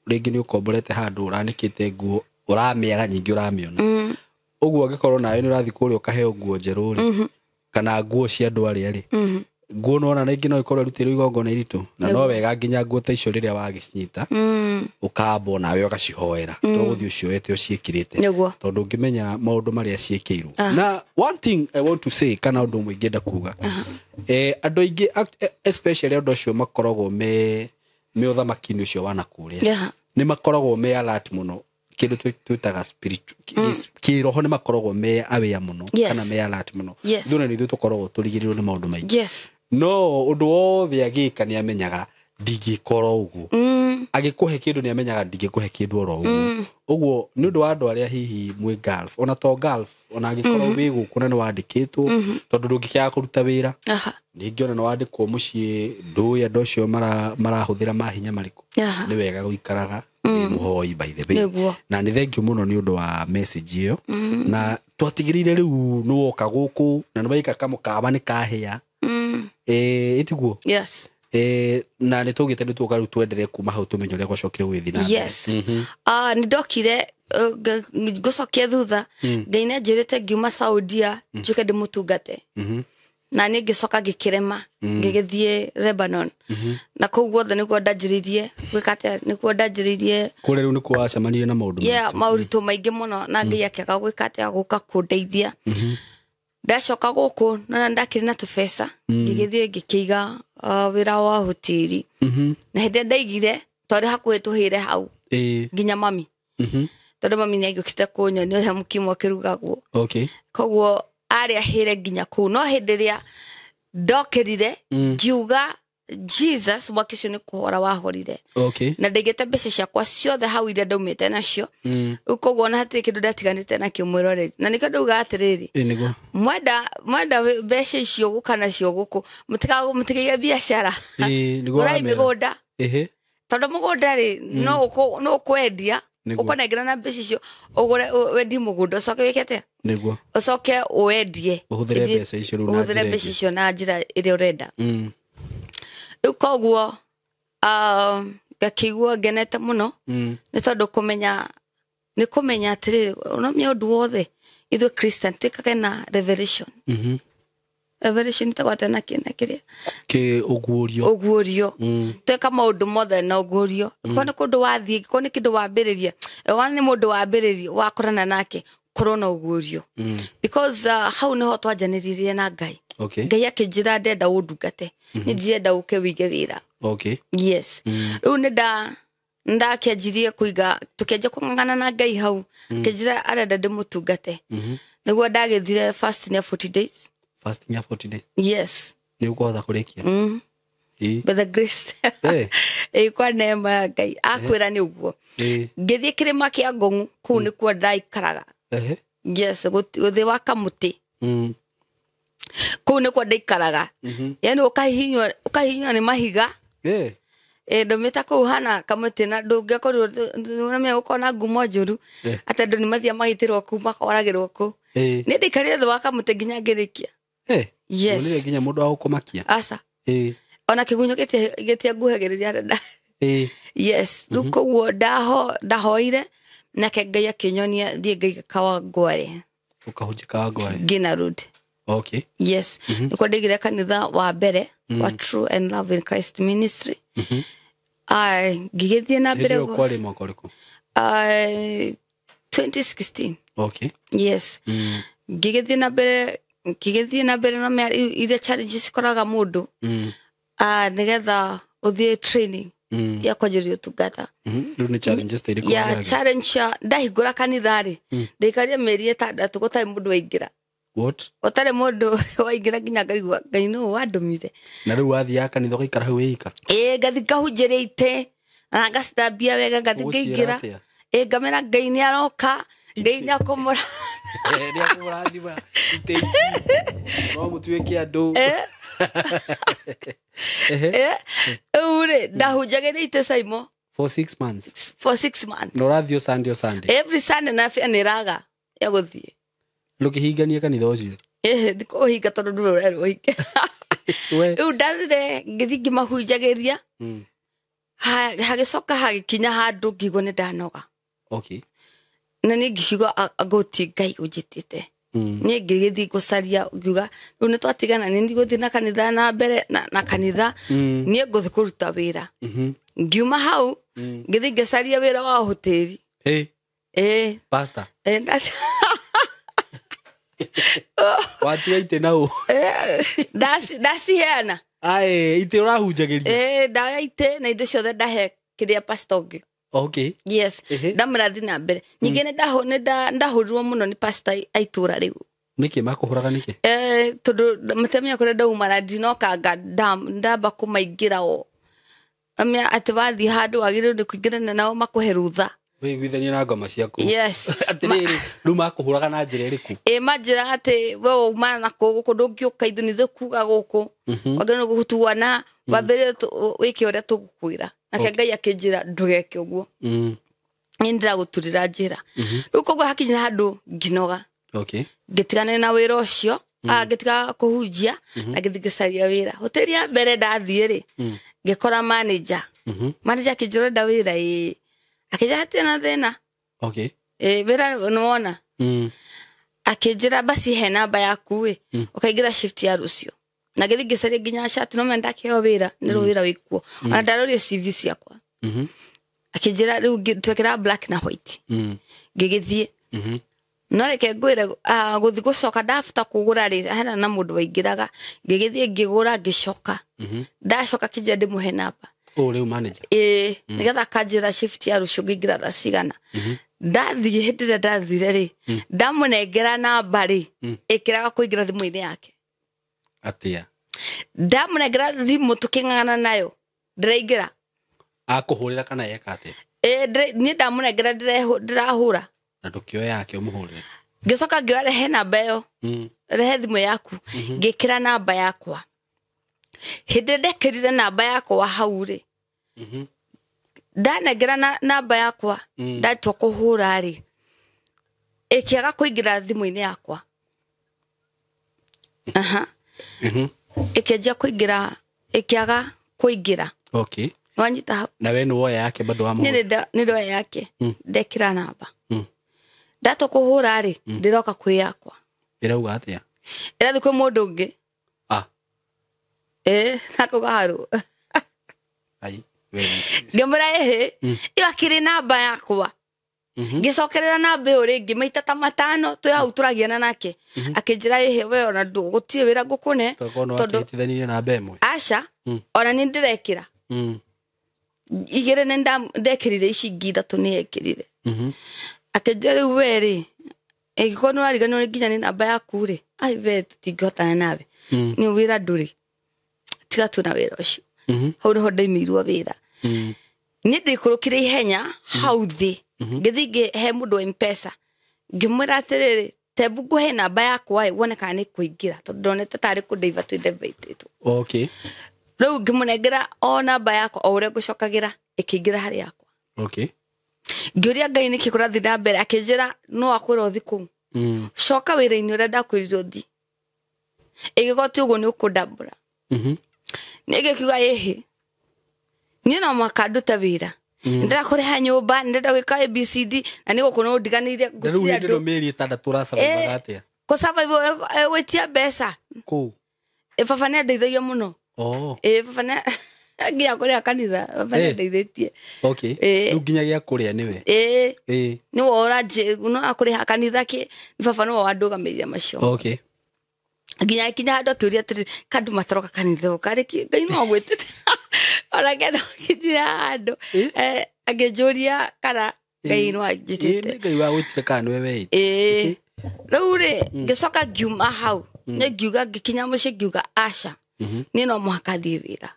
rĩngĩ nĩ ũkomborete handũ ũranĩkĩte nguo, ũramĩaga nyingĩ, ũramĩona ũguo. Angĩkorwo nawe nĩ ũrathiĩ kũrĩa ũkaheo nguo njerũ rĩ, kana nguo cia andũ arĩa rĩ, nguo nona rĩngĩ no ĩkorwo ĩrutĩirwo igongona iritũ, na no wega nginya nguo ta icio rĩrĩa wagĩcinyita, ũkambwo nawe ũgacihoera, to gũthiĩ ũcioete ũciĩkĩrĩte. Nĩguo. Tondũ ũngĩmenya maũndũ marĩa ciĩkĩirwo. Na one thing I want to say, kana ũndũ ũmwe ingĩenda kuga, andũ aingĩ, especially andũ acio makoragwo me ũthamaki-inĩ ũcio wa nakũrĩa, nĩ makoragwo me alert mũno, kĩndũ twĩtaga spiritual, kĩroho, nĩ makoragwo me aware mũno, kana me alert mũno. Ithuĩ na ithuĩ tũkoragwo tũrigĩrĩirwo nĩ maũndũ maingĩ, no ũndũ wothe agĩka nĩ amenyaga ndingĩkorwo ũguo. Agĩkũhe kĩndũ nĩ amenyaga ndingĩkũhe kĩndũ oro ũguo ũguo. Nĩ ũndũ wa andũ arĩa hihi mwĩ Gulf, ona to Gulf, ona angĩkorwo wĩ gũkũ na nĩ wandĩkĩtwo, tondũ ndũngĩkĩaga kũruta wĩra, ningĩ ona nĩ wandĩkwo mũciĩ, ndũĩ andũ acio marahũthĩra mahinya marĩkũ. Nĩ wega gũikaraga wĩ mũhoi, by the way. Nĩguo. Na nĩ thank you mũno nĩ ũndũ wa message ĩyo. Na twatigĩrĩire rĩu nĩ woka gũkũ na nĩ waika kamũkawa nĩ kahĩa. Ĩtiguo? Yes. Na nĩ tũgĩte nĩ tuoka rĩu twenderee kuma hau, tũmenye ũrĩa gwacokire gũgĩthiĩ na mbere. Yes. Nĩ ndokire, ngũcokia thutha, Ngai nĩ anjĩrĩte ngiuma Saudia njuke ndĩmũtungate, na niĩ ngĩcoka ngĩkĩrema, ngĩgĩthiĩ Lebanon, na kũu guothe nĩkuo ndanjĩrĩirie gwĩka atĩa, nĩkuo ndanjĩrĩirie. Kũrĩa rĩu nĩkuo wacemanirie na maũndũ maritũ. Maũritũ maingĩ mũno, na Ngai akĩaga gwĩka atĩa, gũka kũndeithia. Ndacoka gũkũ nona ndakĩrĩ na tũbeca, ngĩgĩthiĩ ngĩkĩiga wĩra wa hoteri, na hĩndĩ ĩrĩa ndaigire twarĩ hakuhĩ tũhĩre hau, nginya mami, tondũ mami nĩ agĩũkĩte kũnyonia ũrĩa mũkimo ũkĩrugagwo. Koguo arĩ ahĩre nginya kũu, no hĩndĩ ĩrĩa ndokĩrire ngiuga Jesus, mwaki ũcio nĩ kũhora wahorire. Na ndaigĩte mbeca ciakwa ciothe hau iria ndaumĩte nacio. Rĩu koguo ona hatirĩ kĩndũ ndatiganĩte nakĩo, mwĩroreri, na nĩkĩo ndauga atĩrĩrĩ, Ĩĩ, nĩguo. Mwenda mbeca icio gũka nacio gũkũ, mũtikaige biacara. Ĩĩ, nĩguo Gũrai wamera. mĩgũnda, tondũ mũgũnda rĩ, no ũkwendia, ũkũnengera na mbeca icio ũgũre, wendie mũgũnda, ũcoke wĩke atĩa? Nĩguo. Ũcoke ũwendie. Ũhũthĩre mbeca icio rĩu na ũhũthĩre njĩra mbeca ĩngĩ. icio na njĩra ĩrĩa ũrenda. Rĩu koguo ngakĩigua ngenete mũno, nĩ tondũ kũmenya nĩ kũmenya atĩrĩrĩ, ũnomenya ũndũ wothe ithuĩ Christian twĩkage na revelation. Revelation ĩtagwo atĩa na kĩ na kĩrĩa? Kĩ ũguũrio. Ũguũrio. Tweka maũndũ mothe na ũguũrio. Korwo nĩ kũndũ wathiĩ, korwo nĩ kĩndũ wambĩrĩria, korwo nĩ mũndũ wambĩrĩria wakorana nake, korwo na ũguũrio, because hau nĩho twanjanĩririe na Ngai. Ngai akĩnjĩra ndenda ũndungate, nĩ ndirenda ũke wĩige wĩra. Yes. Rĩu nĩ ndakĩanjirie kũiga, tũkĩanjia kũng'ang'ana na Ngai hau, akĩnjĩra arenda ndĩmũtungate. Nĩguo ndagĩthire fasting ya 40 days. Fasting ya 40 days. Yes. Nĩ ũkũhota kũrĩkia? By the grace. Ĩ kwa neema ya Ngai akwĩra nĩ ũguo. Ngĩthiĩ kĩrĩma kĩa Ngong'u kũu nĩkuo ndaikaraga. Yes, gũthĩ wa kamũtĩ. Kũu nĩkuo ndaikaraga. Yani ũkahihinywo nĩ mahiga. Ndũmĩte kũu hana kamũtĩ na ndũngĩakorirwo nĩũramenya gũkorwo na ngumo njũru atĩ andũ nĩ mathiaga magitĩrwo kũu makoragĩrwo kũu. Nĩ ndaikarire thĩ wa kamũtĩ nginya ngĩrĩkia. Yes. Ndonire nginya mũndũ wa gũkũmakia. Aca. Ona kĩgunyũ gĩtianguhagĩrĩria harĩa Yes, rĩu koguo ndahoire nake Ngai akĩnyonia thiĩ ngaiga Kawangware. Ũkahunjia Kawangware. Ngina Road. Okay. Yes. Nĩkuo ndaigire kanitha wa mbere wa True and Love in Christ Ministry. Ngĩgĩthiĩ na mbere. Hĩndĩ ĩyo kwarĩ mwaka ũrĩkũ? 2016. Okay. Yes. Ngĩgĩthiĩ na mbere no iria challenges cikoraga mũndũ. Nĩgetha ũthiĩ training ya kwanjĩrĩria ũtungata. Rĩu nĩ challenges ta irĩkũ? Ya challenge ya ndahingũra kanitha rĩ, ndaikaria mĩeri 6 gũtarĩ mũndũ waingĩra. What? Gũtarĩ mũndũ waingĩra nginya ngaigua Ngai nũ wandũmire. Na rĩu wathiaga kanitha ũgaikara hau wĩika? Ĩĩ, ngathiĩ ngahunjĩria itĩ na ngacithambia wega, ngathiĩ ngaingĩra. Ĩĩ, ngamera Ngai nĩ aroka, Ngai nĩ akũmũra. Nĩ akũmũrathima itĩ ici. No mũtuĩke andũ. Rĩu rĩ, ndahunjagĩria itĩ Saimo. For 6 months. For 6 months. Na ũrathiĩ o Sunday o Sunday? Every Sunday na bia nĩ raga ya gũthiĩ. Ndũkĩhinganie kanitha ũcio? Ĩhĩ, ndikũũhinga tondũ ndũrĩ ũrerwo ũhinge. Rĩu ndathire ngĩthiĩ ngĩmahunjagĩria. Hagĩcoka hagĩkinya handũ ngĩigua nĩ ndanoga. Okay. Na niĩ ngĩkiuga gũtirĩ Ngai ũnjĩtĩte. Niĩ ngĩgĩthiĩ gũcaria ngiuga rĩu nĩ twatigana, nĩ ndigũthiĩ na kanitha na mbere na kanitha, niĩ ngũthiĩ kũruta wĩra. Ngiuma hau ngĩthiĩ ngĩcaria wĩra wa hoteli. Pastor. Watiga itĩ na ũ? Ndaciheana. Ae, itĩ ũrahunjagĩria? Ndaoya itĩ na indo ciothe ndahe kĩrĩa pastor ũngĩ. Okay. Yes. Ndamũrathi na mbere. Ningĩ nĩ ndahũrirwo mũno nĩ pastor a itũũra rĩu. Nĩkĩ makũhũraga nĩkĩ? Tondũ matiamenya kũrĩa ndauma na ndinokanga ndamba kũmaingĩra o. Amenya atĩ wathiĩ handũ wagĩrĩirwo nĩ kũingĩrana nao makũhe rũtha. Wĩiguithanie na ngoma ciaku. Yes. Atĩrĩrĩ, rĩu makũhũraga na njĩra ĩrĩkũ? Ĩ, manjĩraga atĩ we waumana na kũ gũkũ ndũngĩũka ithuĩ nĩ kuga gũkũ. Wagĩrĩirwo nĩ gũtuana, wambĩrĩrie wĩke ũrĩa tũgũkwĩra. Nake Ngai akĩnjĩra ndũgeke ũguo. Niĩ ndĩragũturĩra njĩra. Rĩu koguo hakinya handũ ngĩnoga. Okay. Ngĩtigana na wĩra ũcio, ngĩtiga kũhunjia na ngĩthiĩ ngĩcaria wĩra. Hoteli ya mbere ndathiĩ rĩ, ngĩkora manager. Manager akĩnjĩra ũrenda wĩra, ĩĩ. Akĩnjĩra hatirĩ na thĩna. Okay. Wĩra nĩwona. Akĩnjĩra basi he namba yaku ĩ, ũkaingĩra shift ya rũciũ. Na ngĩthiĩ ngĩcaria nginya cati, no menya ndakĩheo wĩra, nĩ wĩra wĩkuo. Ona ndarorire CV ciakwa. Akĩnjĩra rĩu twekĩra black na white. Ngĩgĩthiĩ. No reke ngwĩre, gũthiĩ gũcoka ndabata kũgũra rĩ, hena na mũndũ waingĩraga. Ngĩgĩthiĩ ngĩgũra ngĩcoka. Ndacoka akĩnjĩra ndĩmũhe namba. Ũũ rĩu manager? Ĩĩ, nĩgetha akanjĩra shift ya rũciũ ngĩingĩra thaa cigana. Ndathiĩ hĩndĩ ĩrĩa ndathire rĩ, ndamũnengera namba rĩ, ĩkĩraga kũingĩra thimũ-inĩ yake. Atĩa? Ndamũnengera thimũ tũkĩng'ang'ana nayo, ndĩraingĩra. Akũhũrĩra kana eka atĩa? Ĩĩ, niĩ ndamũnengera ndĩrahũra. Na ndũkĩoya yake ũmũhũrĩre? Ngĩcoka ngĩoya rehe namba ĩyo, rehe thimũ yaku, ngĩkĩra namba yakwa. Hĩndĩ ĩrĩa ndekĩrire namba yakwa hau rĩ, ndanengera namba yakwa, ndatua kũhũra rĩ, ĩkĩaga kũingĩra thimũ-inĩ yakwa. Aha. Ĩkĩanjia kũingĩra, ĩkĩaga kũingĩra. Okay. Nĩwanyita hau? Na we nĩwoya yake bado wamũhũra? Niĩ nĩndoya yake, ndekĩra namba. Ndatua kũhũra rĩ, ndĩroka kwĩ yakwa. Ĩrauga atĩa? Ĩrathiĩ kwĩ mũndũ ũngĩ. Nako gaharũ. Ai, Ngĩmwĩra ĩhĩ, ĩyo akĩrĩ namba yakwa. Ngĩcokerera namba ĩyo rĩngĩ maita ta matano twĩ hau tũragiana nake. Akĩnjĩra ĩhĩ we ona gũtirĩ wĩra ngũkũne. Tondũ no akĩhĩtithanirie namba ĩmwe. Aca, ona nĩ ndĩrekĩra. Igĩrĩ nĩ ndekĩrire, ici ingĩ ithatũ nĩ ekĩrire. Akĩnjĩra rĩu we rĩ, Ĩngĩkorwo nĩ ũrariganĩrwo nginya nĩ namba yaku rĩ, ai we tũtingĩhotana nawe. Nĩ wĩra ndũrĩ, tiga tu na wĩra ũcio. Hau nĩho ndaimĩirwo wĩra. Niĩ ndĩikũrũkire ihenya hau thĩ, ngĩthiĩ ngĩhe mũndũ wa M-Pesa, ngĩmwĩra atĩrĩrĩ, tembu ngũhe namba yakwa ĩ, wone kana nĩ kũingĩra, tondũ ndonete tarĩ kũndeiva twĩndevaitĩtwo. Okay. Rĩu ngĩmũnengera o namba yakwa o ũrĩa ngũcokagĩra, ĩkĩingĩra harĩ yakwa. Okay. Ngĩũria Ngai nĩkĩ kũrathiĩ na mbere, akĩnjĩra no akwĩra ũthi kũu. Coka wĩra-inĩ ũrĩa ndakwĩrire ũthi, ĩgĩkorwo ti ũguo nĩ ũkũndambũra. Niĩ ngĩkiuga ĩhĩ, niĩ no mũhaka ndute wĩra, ndĩrenda kũrĩha nyũmba, ndĩrenda gwĩka ABCD, na nĩ gũkũ no ndiganĩire. Na rĩu Gũtirĩ hĩndĩ ĩno andũ. mĩeri 6 ũrasurvivaga atĩa? Kũsurvive gwĩtia mbeca. Kũu. Baba nĩ andeithagia mũno. Oh. Baba nĩ nginya kũrĩa kanitha, baba nĩ andeithĩtie. Okay. Rĩu nginya gĩa kũrĩa nĩwe. Ĩĩ. Nĩwe ũranjĩ no akũrĩha kanitha kĩ, baba nĩwe wandũgamĩrĩire macio. Okay. Nginya nginya handũ akĩũria atĩrĩ, kandũ mataroka kanitha ũũ, karĩ kĩ Ngai no agwĩtĩte. Ona kenda gũkinyia handũ. Akĩnjũria kana Ngai no anjĩtĩte. Nĩ Ngai wagwĩtire kana nĩwe weĩtire? Ĩĩ. Rĩu rĩ, ngĩcoka ngiuma hau, nĩ ngiuga ngĩkinya mũciĩ ngiuga aca, niĩ no mũhaka thiĩ wĩra,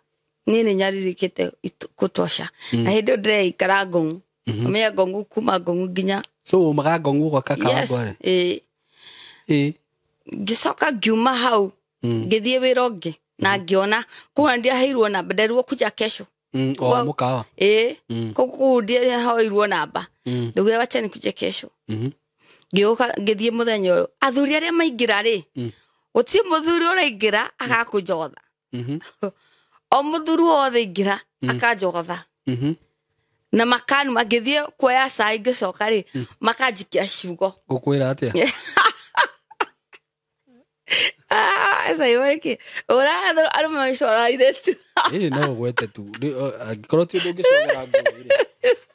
niĩ nĩ nyarirĩkĩte kũtosha. Na hĩndĩ ĩyo ndĩreikara Ngong'u, ũmenye Ngong'u, kuma Ngong'u nginya So umaga Ngong'u ũgoka Yes. Kawangware? Ĩĩ. Ngĩcoka ngiuma hau, ngĩthiĩ wĩra ũngĩ na ngĩona kũu na ndiaheirwo namba, nderirwo kuja kesho. O mũkawa? Ĩĩ. Kũu ndiaheirwo namba, ndaugire wacha nikuje kesho. Ngĩũka ngĩthiĩ mũthenya ũyũ, athuri arĩa maingĩra rĩ, gũtirĩ mũthuri ũraingĩra agakũnjotha. O mũthuri wothe aingĩra akanjotha. Na makanuma, ngĩthiĩ kuoya cai ngĩcoka rĩ, makanjikia ciugo. Gũkwĩra atĩa? Ah, cai warĩkĩ ũrathũra arũme macora airĩtu. Ĩĩ, no ũgwete tu. Angĩkorwo ti ũndũ ũngĩcogera ngũĩ rĩ,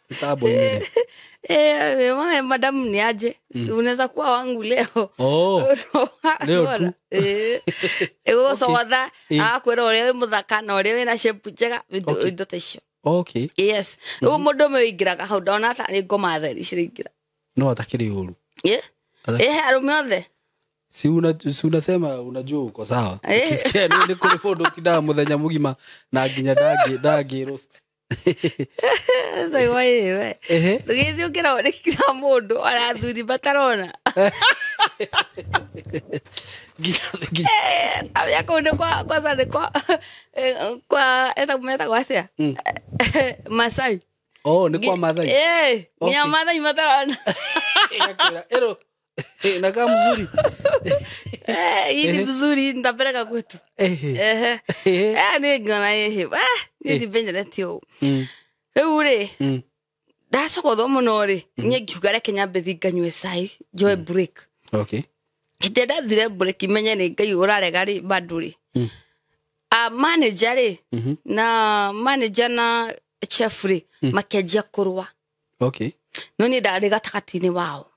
mĩtambo-inĩ rĩ. Madamu ni aje? Si unaweza kuwa wangu leo. Oh. Leo tu. Ĩgũgũcogotha, agakwĩra ũrĩa wĩ mũthaka na ũrĩa wĩna shape njega, indo ta icio. Okay. Yes. Rĩu mũndũ ũmwe ũingĩraga hau ndona tarĩ ngoma theri ciraingĩra. No atakĩrĩ ũru. Ĩĩ, arũme othe. Si si unasema unajua uko sawa. Ukisikia nĩ kũrĩ mũndũ ũtindaga mũthenya mũgima na nginya ndangĩ roast. Sasa iwe. Ndũgĩthiĩ ũkĩra kila mũndũ ona athuri matarona. Nginya. Amenya kũu nĩ kwa, kwanza nĩ kwa, kwa, etagwo atĩa? Masai. Oh, nĩ kwa Mathai? Nginya Okay. Mathai matarona. Ĩgakwĩra, ĩro, inakaa mzuri. Hii ni mzuri, nitapeleka kwetu. Nĩ ngona ĩhĩ. Niĩ ndimenyerete ũũ. Rĩu rĩ, ndacogothwo mũno rĩ, niĩ ngiuga reke nyambe thiĩ nganyue cai, njoe break. Okay. Hĩndĩ ĩrĩa ndathire break, menye nĩ Ngai ũrarega rĩ, bado rĩ. Manager rĩ, na manager na chef rĩ, makĩanjia kũrũa. Okay. No niĩ ndarĩ gatagatĩ-inĩ wao.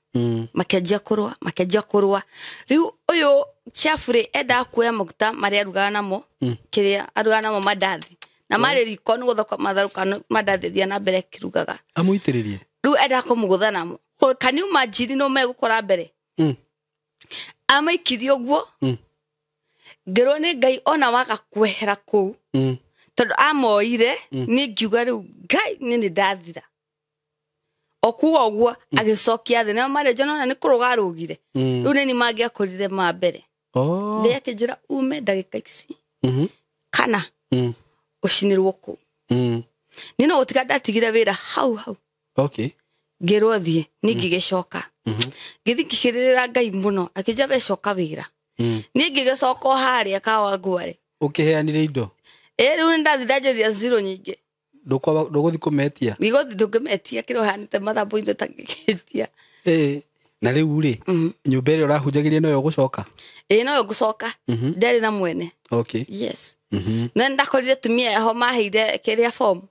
Makĩanjia kũrũa, makĩanjia kũrũa. Rĩu ũyũ chef rĩ, endaga kuoya maguta marĩa arugaga namo, kĩrĩa arugaga namo mandathi. Na marĩ riko nĩ gũthoka matharũka, mandathi athiĩ na mbere akĩrugaga. Amũitĩrĩrie? Rĩu endaga kũmũgũtha namo. Can you imagine no megũkora mbere? Amaikirie ũguo. Ngĩrwo nĩ Ngai ona waga kwehera kũu. Tondũ amoire, niĩ ngiuga rĩu Ngai niĩ nĩ ndathira. O kuga ũguo, agĩcokia thĩ. Nĩo marĩ njona nĩ kũrũga arũgire. Rĩu nĩ niĩ mangĩakorire ma mbere. Ngai akĩnjĩra ume ndagĩka ici. Kana ũcinĩrwo kũu. Niĩ no gũtiga ndatigire wĩra hau hau. Okay. Ngĩrwo thiĩ, niĩ ngĩgĩcoka. Ngĩthiĩ ngĩkĩrĩrĩra Ngai mũno, akĩnjĩra we coka wĩra. Niĩ ngĩgĩcoka o harĩa Kawangware. Ũkĩheanire indo? Ĩĩ, rĩu nĩndathiĩ ndanjĩrĩria zero nyingĩ. Ndũgũthiĩ kũmetia? Ndigũthiĩ, ndũngĩmetia kĩrĩa ũheanĩte mathambu-inĩ ũtangĩgĩtia. Na rĩu rĩ, nyũmba ĩrĩa ũrahunjagĩria noyo ũgũcoka? Ĩĩ, noyo ngũcoka. Ndarĩ na mwene. Okay. Yes. Na nĩndakorire atumia eho maheire kĩrĩa form.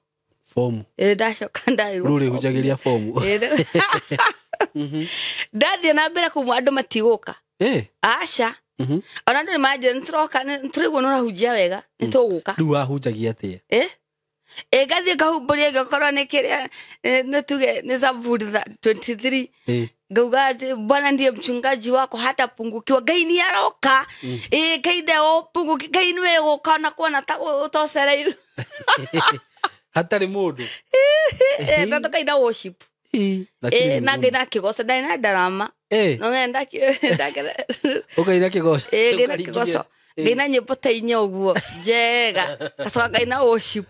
Form. Ĩĩ, ndacoka ndaheirwo Rĩu form. ũrĩhunjagĩria form. Ĩĩ, ndathiĩ na mbere kũu andũ matigũka. Aca. Ona andũ nĩmanjĩra, nĩtũroka, nĩtũraigua nĩũrahunjia wega, nĩtũgũka. Rĩu wahunjagia atĩa? Ĩĩ, ngathiĩ ngahumbũria ngĩkorwo nĩ kĩrĩa, nĩ tuge nĩ Zaburi 23. Ngauga atĩ Bwana ndiye mchungaji wako hatapungukiwa. Ngai nĩ aroka. Ĩ Ngai ndeũpunguki, Ngai nĩwe gũka na kuona ta ũtocereirwo. Hatarĩ mũndũ. Na tũkaina worship. Lakini Na ngaina kĩgoco, ndarĩ na ndarama. No ũkaina kĩgoco. Ngaina kĩgoco. Ngaina nyĩmbo ta inya ũguo njega. Ngacoka ngaina worship.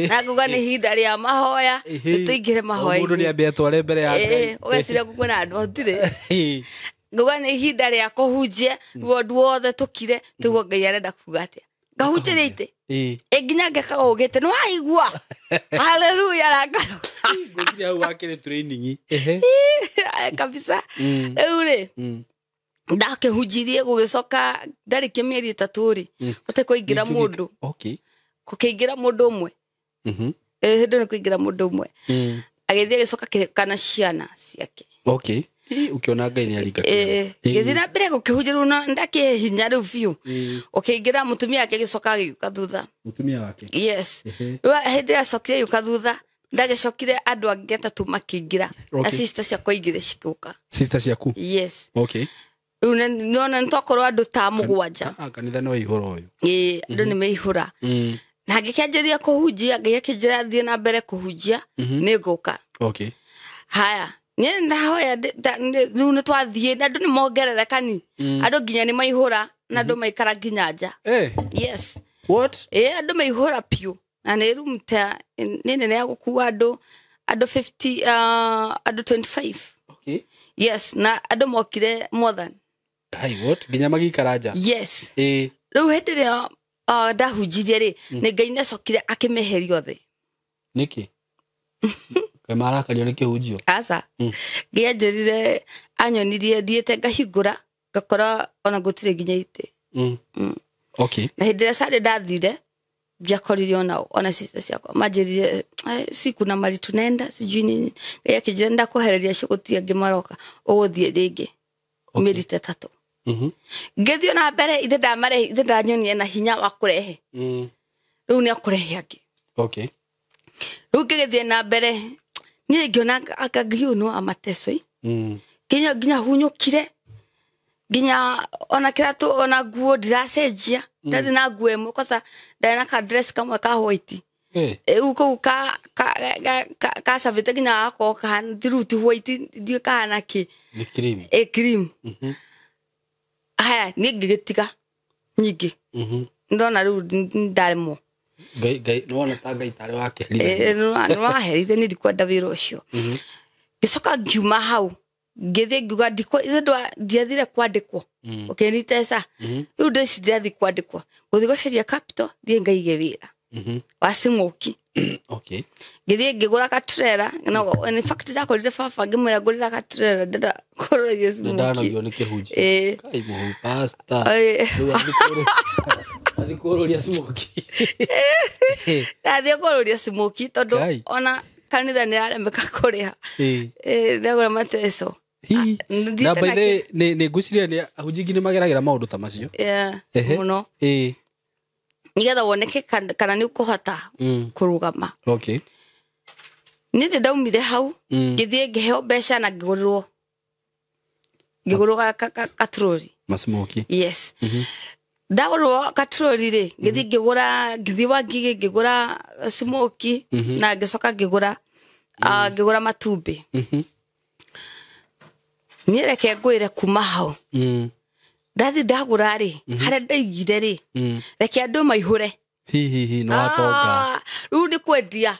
Na ngauga nĩ ihinda rĩa mahoya, nĩtũingĩre mahoya-inĩ. Mũndũ nĩambe atware mbere ya Ngai. Ũgeciria kwĩna andũ hatirĩ. Ngauga nĩ ihinda rĩa kũhunjia, rĩu andũ othe tũkire, tũigue Ngai arenda kuga atĩa. Ngahunjĩria itĩ. Nginya ngekaga ũgĩte, nĩ waigua? Hallelujah, na Ngwĩciria hau wakĩrĩ training. Kabisa. Rĩu rĩ, ndakĩhunjirie gũgĩcoka ndarĩkia mĩeri 3 rĩ, gũte kũingĩra mũndũ. Gũkĩingĩra mũndũ ũmwe. Hĩndĩ ĩyo nĩ kũingĩra mũndũ ũmwe. Agĩthiĩ agĩcoka kana ciana ciake. Ũkĩona Ngai nĩ aringa kĩama. Ngĩthiĩ na mbere gũkĩhunjia rĩu ndakĩhe hinya rĩu biũ. Ũkĩingĩra mũtumia wake agĩcoka agĩũka thutha. Mũtumia wake? Yes. Rĩu hĩndĩ ĩrĩa acokire agĩũka thutha, ndagĩcokire andũ angĩ 3 makĩingĩra. Na sister ciakwa igĩrĩ cigĩũka. Sister ciaku? Yes. Rĩu nĩona nĩtwakorwo andũ ta 7. Kanitha nĩ waihũra ũyũ. Andũ nĩ maihũra. Na ngĩkĩanjĩrĩria kũhunjia, Ngai akĩnjĩra thiĩ na mbere kũhunjia, nĩ ngũka. Haya. Niĩ ndahoya rĩu nĩ twathiĩ, na andũ nĩ mongerereka ni. Andũ nginya nĩ maihũra, na andũ maikara nginya nja. Yes. What? Andũ maihũra piũ. Na nĩ room ta nĩ nene ya gũkua andũ 50, andũ 25. Yes, na andũ mokire more than. Hai, what? Nginya magĩikara nja? Yes. Rĩu hĩndĩ ĩrĩa ndahunjirie rĩ, nĩ Ngai nĩacokire akĩmeheria othe. Nĩkĩ? Kaĩ marakario nĩ kĩhunjio? Aca. Ngai anjĩrire, anyonirie thiĩte ngahingũra, ngakora ona gũtirĩ nginya itĩ. Na hĩndĩ ĩrĩa Sunday ndathire, ndiakorire onao, ona sister ciakwa manjĩrire, si kuna mali tunaenda, sijui nini. Ngai akĩnjĩra ndakũhereria acio gũtirĩ angĩ maroka, ũgũthiĩ rĩngĩ. Mĩeri ta 3. Ngĩthiĩ na mbere, ithe ndamarehe, ithe ndanyonie na hinya wa kũrehe. Rĩu nĩ akũrehe angĩ. Rĩu ngĩgĩthiĩ na mbere, niĩ ngĩona anga Ngai ũyũ no amateco ĩ. Nginya hunyũkire, nginya ona kĩratũ, ona nguo ndiracenjia. Ndathiĩ na nguo ĩmwe, kwanza ndarĩ na ka dress kamwe ka white. Rĩu kũu kacabĩte nginya gakorwo kahana, ti rĩu ti white, ndiũĩ kahana kĩ. Nĩ cream. Cream. Haya, niĩ ngĩgĩtiga nyingĩ. Ndona rĩu ndaremwo. Ngai, Ngai, nĩwona ta Ngai tarĩ wakĩherithia. Nĩwaherithia, niĩ ndikwenda wĩra ũcio. Ngĩcoka ngiuma hau, ngĩthiĩ ngiuga ndiathire kwandĩkwo. Ũkĩniteca. Rĩu ndĩci ndirathiĩ kwandĩkwo. Ngũthiĩ gũcaria capital, thiĩ ngaige wĩra. Wa smoki. Ngĩthiĩ ngĩgũra gatrela. No, in fact, ndakorire baba ngĩmwĩra ngũrĩra gatrela, ndĩrenda kũrora smoki. Ndanogio nĩ kĩhunjio. Kai mũhu, pastor. Rĩu athiĩ kũrũria smoki. Ndathiĩ kũrũria smoki tondũ Ngai. ona kanitha nĩ araremeka kũrĩha. Ndagũra mateco. Hi. Ndithiĩte Na by na the way, nĩ ngwĩciria nĩ ahunjia aingĩ nĩ mageragĩra maũndũ ta macio. Mũno. Nĩgetha woneke kana nĩ ũkũhota kũrũgama. Niĩ ndĩ ndaumire hau, ngĩthiĩ ngĩheo mbeca na ngĩgũrĩrwo. Ngĩgũrwo gatrori. Masmoki. Yes. Ndagũrĩrwo gatrori rĩ, ngĩthiĩ ngĩgũra, ngĩthiĩ Wangigĩ ngĩgũra smoki, na ngĩcoka ngĩgũra matumbĩ. Niĩ reke ngwĩre kuma hau. Ndathi ndagũra rĩ, harĩa ndaigire rĩ, reke andũ maihũre. Hi, hi, hi, nĩ watonga. Rĩu nĩ kwendia.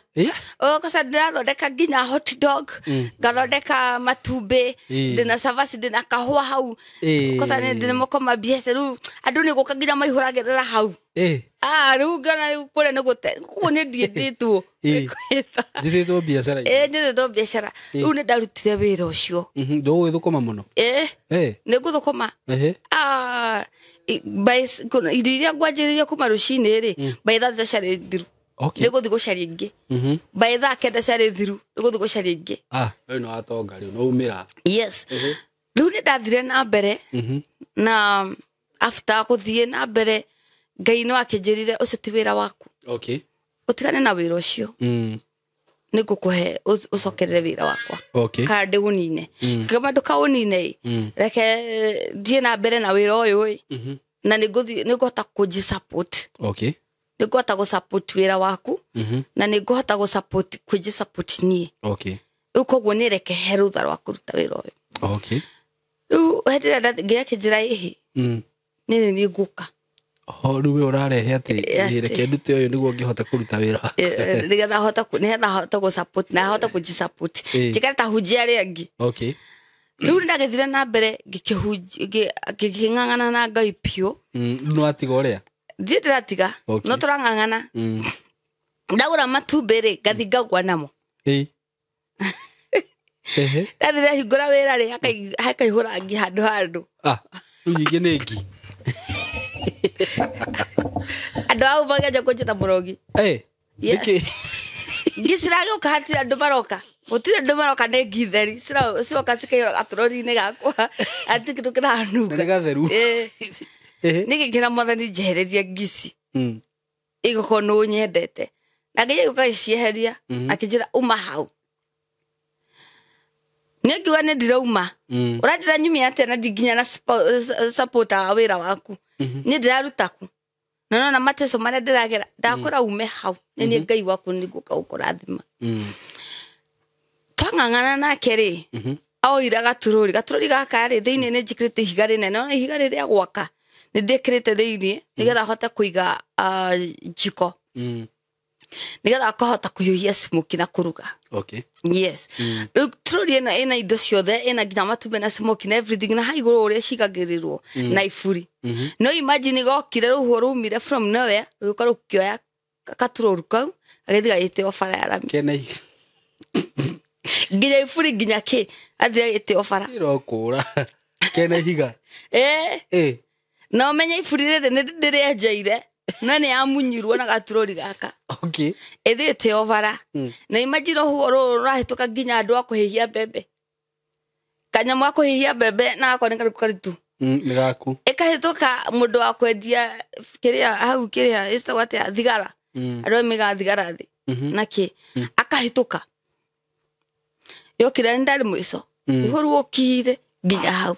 Kosa ndĩrathondeka nginya hot dog, ngathondeka matumbĩ, ndĩna cabaci, ndĩna kahũa hau. Kosa ndĩna moko ma biacara, rĩu andũ nĩ gũka nginya maihũragĩrĩra hau. Rĩu ngĩona rĩu kũrĩa nĩ gũte, kũu nĩ ndiĩtĩtwo. Nĩkwĩta. Njĩtĩtwo biacara-inĩ. Njĩtĩtwo biacara. Rĩu nĩ ndarutire wĩra ũcio. Ndũgũgĩthũkũma mũno? Nĩ ngũthũkũma. Irio iria ngwanjĩrĩria kuma rũcinĩ rĩ, by thaa thita ciarĩ thiru. Nĩ ngũthiĩ gũcaria ingĩ. By thaa kenda ciarĩ thiru, nĩ ngũthiĩ gũcaria ingĩ. Rĩu nĩ watonga rĩu, nĩ waumĩra. Yes. Rĩu nĩ ndathire na mbere, na after gũthiĩ na mbere, Ngai no akĩnjĩrire ũcio ti wĩra waku. Ũtigane na wĩra ũcio. Nĩ ngũkũhe ũcokerere wĩra wakwa. Okay. Kana ndĩũnine. Ngĩkĩma ndũkaũnine ĩ. Reke thiĩ na mbere na wĩra ũyũ ĩ. Na nĩ ngũhota kũnji support. Okay. Nĩ ngũhota gũ support wĩra waku. Na nĩ ngũhota gũ support kũnji support niĩ. Okay. Rĩu koguo nĩ reke he rũtha rwa kũruta wĩra ũyũ. Okay. Rĩu hĩndĩ ĩrĩa Ngai akĩnjĩra ĩhĩ. Nĩ nĩ ngũka. Ho rĩu we ũrarehe atĩ reke ndute ũyũ nĩguo ngĩhote kũruta wĩra. Nĩgetha hote nĩgetha hote gũ support na hote kũnji support. Njikare ta hunjia arĩa angĩ. Okay. Rĩu nĩndagĩthire na mbere ngĩkĩng'ang'ana na Ngai biũ. Rĩu nĩwatiga ũrĩa? Ndirĩ ndĩratiga. Okay. No tũrang'ang'ana. Ndagũra matumbĩ rĩ, ngathi ngagwa namo. Ndathi ndahingũra wĩra rĩ, hakaihũra ngi handũ handũ. Ah, rĩu nyingĩ nĩ ngi. Andũ au magĩanjia kũnjĩta mũrogi. Yes. Nĩkĩ? Ngi ciragĩũka hatirĩ andũ maroka. Gũtirĩ andũ maroka nĩ ngi theri. Ciroka cikaihũra gaturori-inĩ gakwa. Hatirĩ kĩndũ kĩranunga. Na nĩ gatheru. Nĩ ngĩkĩra mwathani njehererie ngi ici. Igũkorwo nĩ ũnyendete. Na Ngai agĩũka agĩcieheria, akĩnjĩra uma hau. Niĩ ngiuga nĩ ndirauma. Ũranjĩra nyumie atĩa na ndinginya na support wa wĩra waku. Niĩ ndĩraruta ku. Na nona mateso marĩa ndĩragera, ndakũra ume hau. Nĩ niĩ Ngai waku nĩ ngũka gũkũrathima. Twang'ang'ana nake rĩ, oire gaturũri. Gaturũri gaka rĩ, thĩinĩ nĩ njĩkĩrĩte ihiga rĩnene. Nona ihiga rĩrĩa gwaka, nĩ ndĩkĩrĩte thĩinĩ, nĩgetha hote kũiga njiko. Nĩgetha akahota kũhiũhia smoky na kũruga. Okay. Yes. Rĩu troli ĩno ĩna indo ciothe, ĩna nginya matumbĩ na smoky na everything, na hau igũrũ ũrĩa cigagĩrĩrwo na iburi. No imagine gokire rũhuho rumire from nowhere, rũgĩũka rũkĩoya gaturũru kau, agĩthiĩ gagĩteo bara ya rami. Kena ihiga. Nginya iburi nginya kĩ, athiĩ agĩteo bara. Ĩrokũra. Kena ihiga. Na ũmenye iburi rĩrĩ nĩ ndĩrĩenjeire. Na nĩ yamunyirwo na gaturũri gaka. Okay. Ĩthiĩte o bara. Na imagine rũhuho rũrũ rũrahĩtũka nginya andũ a kũhĩhia mbembe. Kanyamũ ga kũhĩhia mbembe na gakwa nĩ karĩkũ karitũ. Nĩ gaku. Ĩkahĩtũka mũndũ wa kwendia kĩrĩa hau kĩrĩa ĩtagwo atĩa thigara. Andũ arĩa maigaga thigara thĩ. Na kĩ? Akahĩtũka. Yokire nĩ ndarĩ mũico. Rũhuho ruokire nginya hau.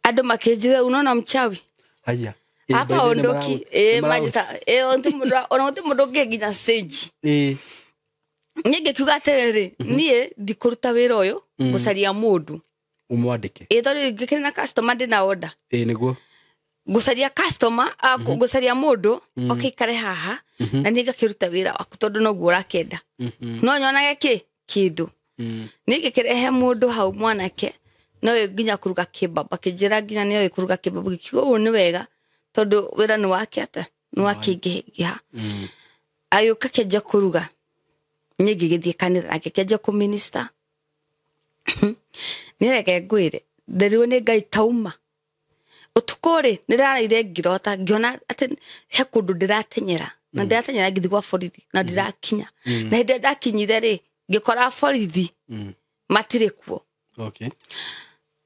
Andũ makĩnjĩra unaona mchawi. Haya. Hapa ondoki, majita, onti mundu, ona onti mundu ũngĩ nginya stage. Niĩ ngĩkiuga atĩrĩrĩ, niĩ ndikũruta wĩra ũyũ, ngũcaria mũndũ. Ũmwandĩke. Tondũ ngĩkĩrĩ na customer ndĩna order. Nĩguo. Ngũcaria customer, ngũcaria mũndũ, oke ikare haha, na niĩ ngakĩruta wĩra waku tondũ noguo ũrakĩenda. No nyonage kĩ? Kĩndũ. Niĩ ngĩkĩrehe mũndũ hau mwanake, no nginya kũruga kĩbaba, akĩnjĩra nginya nĩoĩ kũruga kĩbaba, ngĩkiuga ũũ nĩ wega. Tondũ wĩra nĩ wake atĩa? Nĩ wakĩingĩha. Agĩũka akĩanjia kũruga. Niĩ ngĩgĩthiĩ kanitha nake akĩanjia kũminista. Nĩ reke ngwĩre, nderirwo nĩ Ngai tauma. Ũtukũ rĩ, nĩ ndĩraraire ngĩrota, ngĩona atĩ he kũndũ ndĩratenyera. Na ndĩratenyera ngĩthiĩ gwa borithi, na ndĩrakinya. Na hĩndĩ ĩrĩa ndakinyire rĩ, ngĩkora borithi matirĩ kuo. Okay.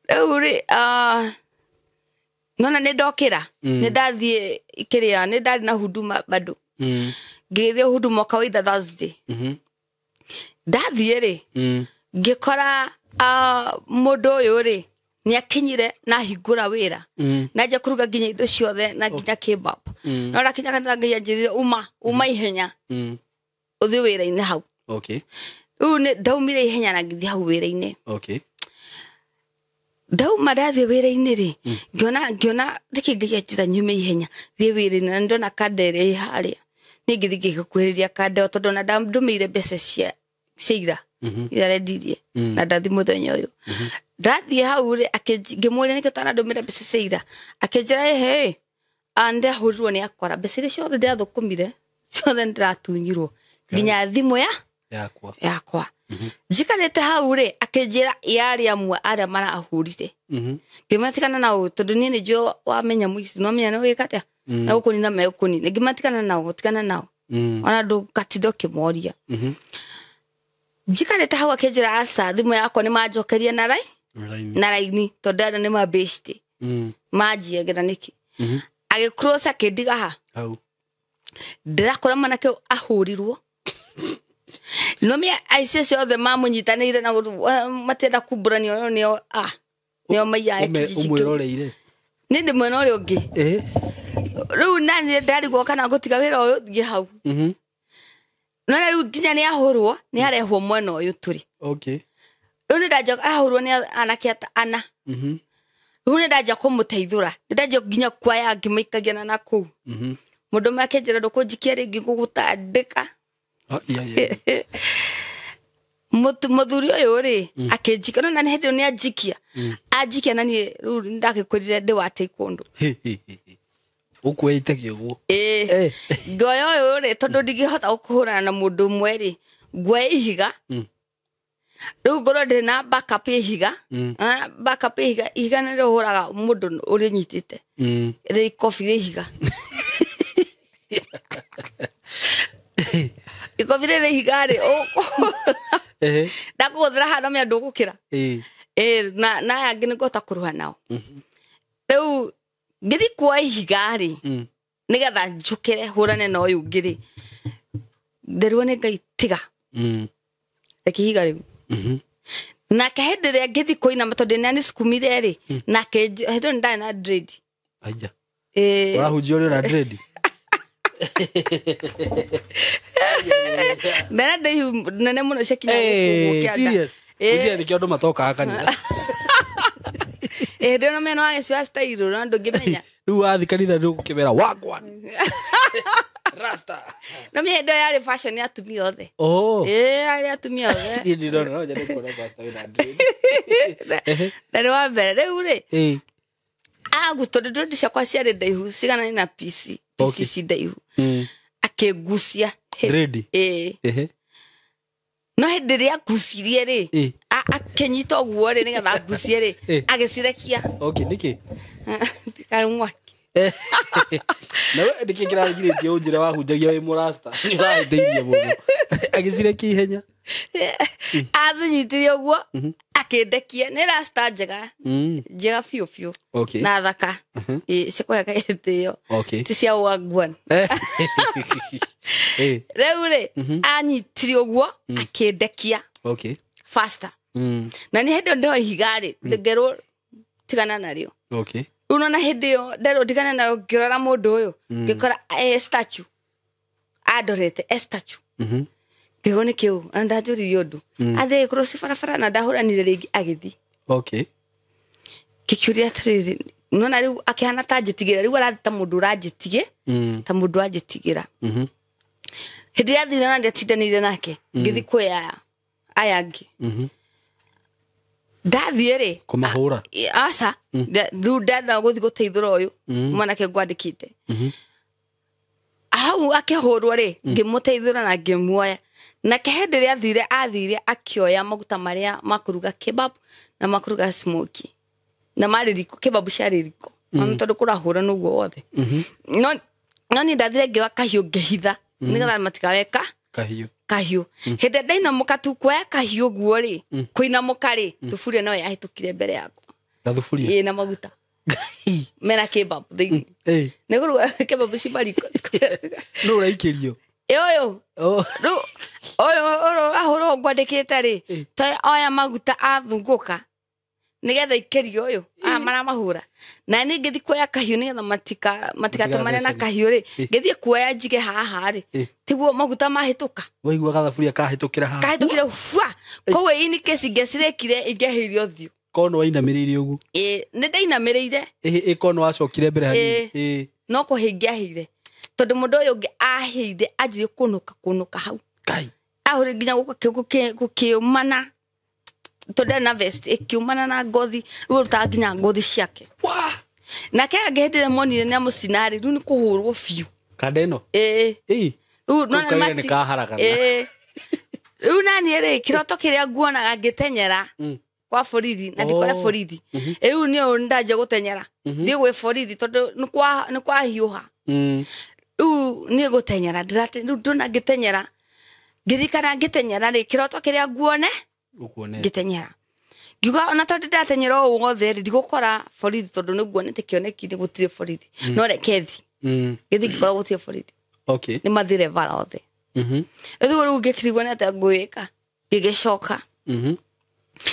Rĩu rĩ, nona nĩ ndokĩra, nĩ ndathiĩ kĩrĩa, nĩ ndarĩ na huduma bado. Ngĩgĩthiĩ huduma kawaida Thursday. Ndathiĩ rĩ, ngĩkora, mũndũ ũyũ rĩ, nĩ akinyire na ahingũra wĩra. Na anjia kũruga nginya indo ciothe na nginya kebab. No ndakinya kanitha Ngai anjĩrire uma ihenya. Ũthiĩ wĩra-inĩ hau. Okay. Rĩu nĩ ndaumire ihenya na ngĩthiĩ hau wĩra-inĩ. Okay. Ndauma ndathiĩ wĩra-inĩ rĩ, ngĩona nĩkĩ Ngai anjĩra nyume ihenya, thiĩ wĩra-inĩ, na ndona kanda ĩrĩa ĩ harĩa. Niĩ ngĩthiĩ ngĩgĩkuhĩrĩria kanda ĩyo tondũ ona ndamndũmĩire mbeca cia ira. Ira rendirie. Na ndathiĩ mũthenya ũyũ. Ndathiĩ hau rĩ, ngĩmũũria nĩkĩ ũtanandũmĩra mbeca cia ira. Akĩnjĩra, ĩhĩ, ndahũrirwo nĩ akora. Mbeca iria ciothe ndĩrathũkũmire, ciothe nĩndĩratunyirwo. Nginya thimũ Yakwa. yakwa. Njikarĩte hau rĩ, akĩnjĩra yarĩ amwe arĩa marahũrire. Ngĩmatigana nao tondũ niĩ nĩnjũĩ wamenya mũici, nĩwamenya nĩ ũgĩka atĩa? Na gũkũnina megũkũnina. Ngĩmatigana nao, tigana nao. Ona ndũgatinda ũkĩmoria. Njikarĩte hau akĩnjĩra aca, thimũ yakwa nĩmanjokeria na Raini. na raini, tondũ arĩa nĩmambĩcĩte. Manjiagĩra nĩkĩ? Agĩcross akĩndiga ha. Hau. Ndĩrakora mwanake ũyũ ahũrirwo. Nomia aici acio othe mamũnyitanĩire na matienda kumbũranio nĩo nĩo maiyaga kijiji kĩu. Ũmwĩroreire. Nĩ ndĩ mwena ũrĩa ũngĩ. Rĩu nani ndarigwo kana ngũtiga wĩra ũyũ thiĩ hau. No rĩu nginya nĩ ahũrwo nĩ arehwo mwena ũyũ tũrĩ. Okay. Rĩu nĩ ndanja ahũrwo nĩ anake ana. Rĩu nĩ ndanja kũmũteithũra. Nĩ ndanja nginya kuoya ngĩmũikagia na nakũu. Mũndũ ũmwe akĩnjĩra ndũkũnjikia rĩngĩ ngũgũtandĩka. Mũthuri ũyũ rĩ akĩnjikia no na nĩ hĩndĩ ĩyo nĩ anjikia. Anjikia na niĩ rĩu ndagĩkwĩrire ndĩ wa taekwondo. Ũkuĩte kĩũguo. Ĩĩ. Ngoya ũyũ rĩ tondũ ndingĩhota kũhũrana na mũndũ ũmwe rĩ nguoya ihiga. Rĩu ngorwo ndĩ na backup ya ihiga. Backup ya ihiga, ihiga nĩ rĩhũraga mũndũ ũrĩnyitĩte. Rĩ ikobi rĩa ihiga. Ikobi rĩrĩ ihiga rĩ ndakũgũthĩra handũ mĩa ndũgũkĩra. Na aya angĩ nĩngũhota kũrũa nao. Rĩu ngĩthiĩ kuoya ihiga rĩ nĩgetha njũkĩre hũrane na ũyũ ũngĩ rĩ nderirwo nĩ Ngai tiga. Reke ihiga rĩu. Nake hĩndĩ ĩrĩa ngĩthiĩ kũinama tondũ nĩ anĩcukumire rĩ nake hĩndĩ ĩyo nĩ ndarĩ na dread. Aija. Ũrahunjia ũrĩ na dread? Nene ndaihu nene mũno ciakinya gũkũ kĩanda. Serious? Ũcio nĩkĩo andũ matokaga kanitha. Hĩndĩ ĩyo mena wagĩciwa style na ndũngĩmenya. Rĩu wathiĩ kanitha ndũgũkĩmera wagwan. Rasta. No mĩ hĩndĩ ĩyo yarĩ fashion ya atumia othe. Yarĩ atumia othe. Niĩ ndĩrona no nyende kuona pastor wĩna dread. Na nĩ wa mbere rĩu rĩ agu tondũ dread ciakwa ciarĩ ndaihu ciganaine na PC. PC ci ndaihu. Akĩngucia. Dread? No hĩndĩ ĩrĩa angucirie rĩ akĩnyita ũguo rĩ nĩgetha angucie rĩ agĩcirekia. Okay, nĩkĩ? Karĩ mwaki. Na we nĩkĩ kĩragirĩtie ũnjĩre wahunjagia wĩ mũrasta? Nĩ ũrahĩtĩirie mũno. Agĩcirekia ihenya. Acinyitire ũguo akĩndekia. Nĩ rasta njega. Njega biũ biũ. Na thaka. Cikũheka gĩtĩo. Ti cia wagwan. Rĩu rĩ anyitire ũguo akĩndekia. Faster. Na nĩ hĩndĩ ĩyo ndĩroya ihiga rĩ ngerwo tigana narĩo. Rĩu nona hĩndĩ ĩyo nderwo ndigane nayo ngĩrora mũndũ ũyũ ngĩkora statue andorete statue. Ngĩgwo nĩ kĩũ na ndanjũririe ũndũ. Athiĩ agĩkorwo ci barabara na ndahũranire rĩngĩ agĩthiĩ. Ngĩkĩũria atĩrĩrĩ nona rĩu akĩhana ta anjĩtigĩra rĩu arathiĩ ta mũndũ ũranjĩtigĩ ta mũndũ anjĩtigĩra. Hĩndĩ ĩrĩa athire na ndiatindanĩire nake ngĩthiĩ kwĩ aya angĩ. Ndathiĩ rĩ kũmahũra? Aca. Rĩu ndenda gũthiĩ gũteithũra ũyũ mwanake ngwandĩkĩte. Hau akĩhũrwo rĩ ngĩmũteithũra na ngĩmuoya. Nake hĩndĩ ĩrĩa athire akĩoya maguta marĩa ma kũruga kebab na ma kũruga smoky. Na marĩ riko, kebab ciarĩ riko. Ona tondũ kũrahũra n'ũguo wothe. No niĩ ndathire ngĩoya kahiũ ngĩhitha nĩgetha matikaweka kahiũ. Kahiũ. Hĩndĩ ĩrĩa ndainamũka tu kuoya kahiũ ũguo rĩ kũinamũka rĩ thuburia no yahĩtũkire mbere yakwa. Gathuburia? Ĩĩ na maguta. Mena kebab thĩinĩ. Nĩ kũruga kebab ci mariko. Nũ ũraikĩrio? Ĩ ũyũ. Rĩu ũyũ ahũrwo ngwandĩkĩte rĩ ta oya maguta athungũka nĩgetha ikĩrio ũyũ aya maramahũra. Na niĩ ngĩthiĩ kuoya kahiũ nĩgetha matigatũmane na kahiũ rĩ ngĩthiĩ kuoya njige haha rĩ tiguo maguta mahĩtũka. Waigua gathaburia kahĩtũkĩra haha. Kahĩtũkĩra bua. Koguo in case ingĩacirĩkire ingĩahĩire ũthiũ. Kono wainamĩrĩire ũguo? Ĩ nĩ ndainamĩrĩire. Ĩ kono wacokire mbere hanini. No kũhĩa ingĩahĩire. Tondũ mũndũ ũyũ ũngĩ ahĩire anjirie kũnũka kũnũka hau. Ngai. Ahũrire nginya gũkĩũmana. Tondũ ndarĩ na vest ĩkĩũmana na ngothi rĩu arutaga nginya ngothi ciake. Nake angĩ hĩndĩ ĩrĩa monire nĩ amũcina rĩ rĩu nĩ kũhũrwo biũ. Kanda ĩno? Ĩ. Rĩu Rĩu kaira nĩ kaharagana. Rĩu naniĩ rĩ kĩroto kĩrĩa nguonaga ngĩtenyera kwa borithi na ndikore borithi. Rĩu nĩ ũũ ndanjia gũtenyera. Thiĩ gwĩ borithi tondũ nĩ kwahiũha. Rĩu niĩ gũtenyera rĩu ndona ngĩtenyera. Ngĩririkana ngĩtenyera rĩ kĩroto kĩrĩa nguone ngĩtenyera. Ngiuga ona tondũ ndatenyera ũũ wothe rĩ ndigũkora borithi tondũ nĩ nguonete kĩoneki-inĩ gũtirĩ borithi. No reke thiĩ. Ngĩthiĩ ngĩkora gũtirĩ borithi. Nĩ mathire bara othe. Ĩthuo rĩu ngĩkirigwo nĩ atĩa ngwĩka ngĩgĩcoka.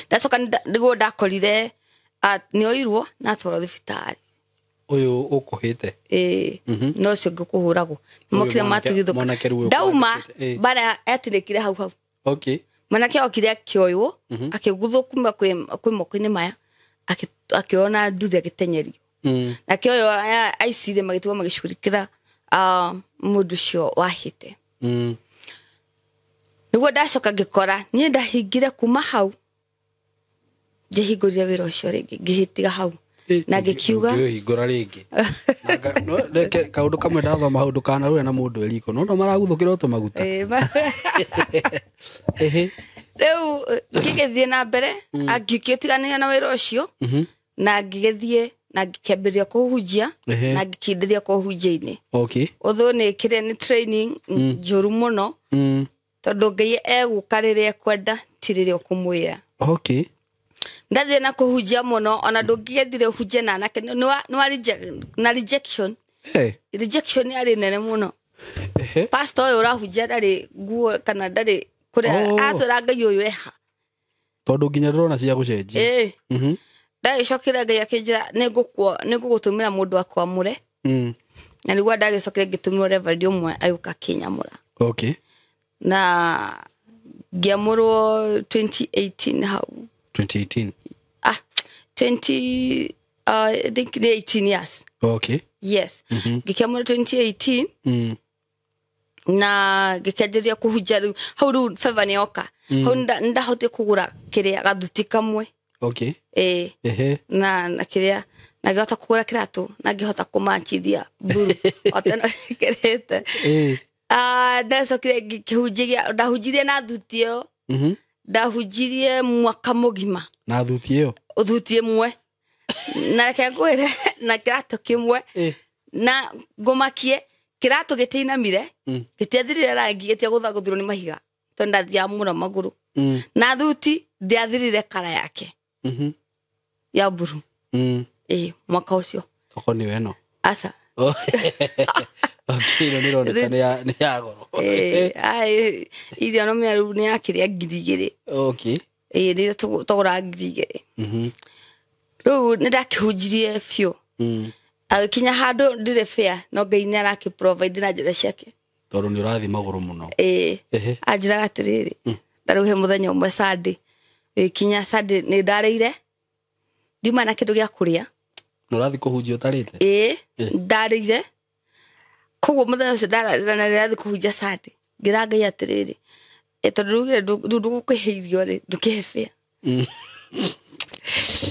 Ndacoka nĩguo ndakorire nĩoirwo na atwarwo thibitarĩ. Ũyũ ũkũhĩte? Ĩĩ, no ũcio ũngĩ kũhũragwo mokire matugithũka ndauma bara yatinĩkire hau hau. Okay. Mwanake okire akĩoywo akĩguthwo kuma kwĩ moko-inĩ maya akĩoywo na nduthi agĩtenyerio. Nake ũyũ aicire magĩtigwo magĩcurikĩra mũndũ ũcio wahĩte. Nĩguo ndacoka ngĩkora niĩ ndahingire kuma hau ngĩhingũrire wĩra ũcio rĩngĩ ngĩhĩtiga hau na ngĩkiuga ngĩhingũra rĩngĩ. Kaũndũ kamwe ndathoma hau ndũkanarũe na mũndũ eriko no maraguthũkĩra tũmaguta. Rĩu ngĩgĩthiĩ na mbere ngĩtiganĩria na wĩra ũcio na ngĩgĩthiĩ na ngĩkĩambĩrĩria kũhunjia na ngĩkindĩria kũhunjia-inĩ. Okay. Ũthũ nĩkĩre nĩ training njũru mũno tondũ Ngai egũka rĩrĩa ekwenda ti rĩrĩa ũkũmwĩra. Okay. Ndathiĩ na kũhunjia mũno ona ndũngĩgethire ũhunjie na anake na rejection. Rejection yarĩ nene mũno. Pastor ũyũ ũrahunjia ndarĩ nguo kana ndarĩ kũrĩa atwĩra Ngai ũyũ eha. Tondũ nginya ndĩrona cia gũcenjia. Ndagĩcokera Ngai akĩnjĩra nĩngũgũtũmĩra mũndũ akwamũre. Na nĩguo ndagĩcokire ngĩtũmĩrwo reverend ũmwe agĩũka akĩnyamũra. Okay. Na ngĩamũrwo 2018 hau. 2018. 20 I think 18 years. Okay. Yes. Ngĩkĩamũra 2018. Na ngĩkĩanjĩrĩria kũhunjia rĩu hau rĩu favor nĩ yoka. Hau ndahotire kũgũra kĩrĩa gathuti kamwe. Okay. Na kĩrĩa na ngĩhota kũgũra kĩratũ na ngĩhota kũmachithia mburu otena kĩrĩte. Ndacokire ngĩkĩhunjia ndahunjirie na thuti ĩyo. Ndahunjirie mwaka mũgima na thuti ĩyo thuti ĩmwe na reke ngwĩre na kĩratũ kĩmwe na ngũmakie kĩratũ gĩtiainamire gĩtiathirire rangi gĩtiagũthagũthirwo nĩ mahiga tondũ ndathiaga mũno magũrũ na thuti ndiathirire kara yake ya mburu. Mwaka ũcio toko nĩyo ĩno aca. Okay, no nĩroneka nĩ ya goro. Irio no mĩaru nĩ ya kĩrĩa 2,000. Okay. Nĩ tũgũra 2,000. Rĩu nĩ ndakĩhunjirie biũ. Agĩkinya handũ ndirĩ fair no Ngai nĩ arakĩ provide na njĩra ciake. Tondũ nĩ ũrathiĩ magũrũ mũno. Anjĩraga atĩrĩrĩ tarĩu he mũthenya ũmwe Sunday ĩkinya Sunday nĩ ndarĩire ndiuma na kĩndũ gĩa kũrĩa. Nĩ ũrathiĩ kũhunjia ũtarĩte? Ndarĩire. Koguo mũthenya ũcio ndathiĩ kũhunjia Sunday ngĩra Ngai atĩrĩrĩ tondũ rĩu ndũgũkũhe irio rĩ ndũkĩhe fair.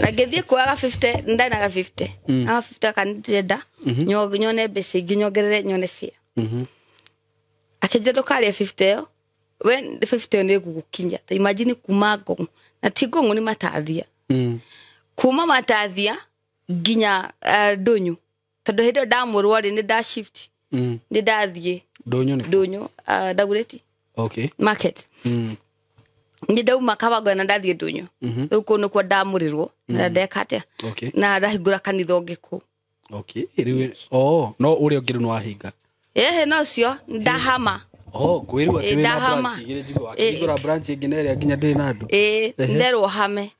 Na ngĩthiĩ kuoyaga 50 ndanaga 50 na 50 kana ndĩrenda nyone mbeca ingĩ nyongerere nyone fair. Akĩnjĩra ndũkarĩe 50 ĩyo we 50 ĩyo nĩ ĩgũgũkinya. Ta imagine kuma Ngong'o na ti Ngong'o nĩ Matathia. Kuma Matathia nginya Ndũnyũ tondũ hĩndĩ ĩyo ndamũrwo rĩ nĩ nda shift nĩ ndathiĩ Ndũnyũ nĩ Ndũnyũ Dagoretti. Okay. Market. Nĩ ndauma Kawango na ndathiĩ Ndũnyũ. Rĩu kũu nĩkuo ndamũrĩrwo na ndeka atĩa. Na ndahingũra kanitha ũngĩ kũu. Okay. Rĩu no ũrĩa ũngĩ rĩu nĩ wahinga. No ũcio ndahama. Ngwĩrwo atĩ wĩna branch igĩrĩ njigua akĩhingũra branch ĩngĩ na ĩrĩa nginya ndĩrĩ na andũ. Nderwo hame.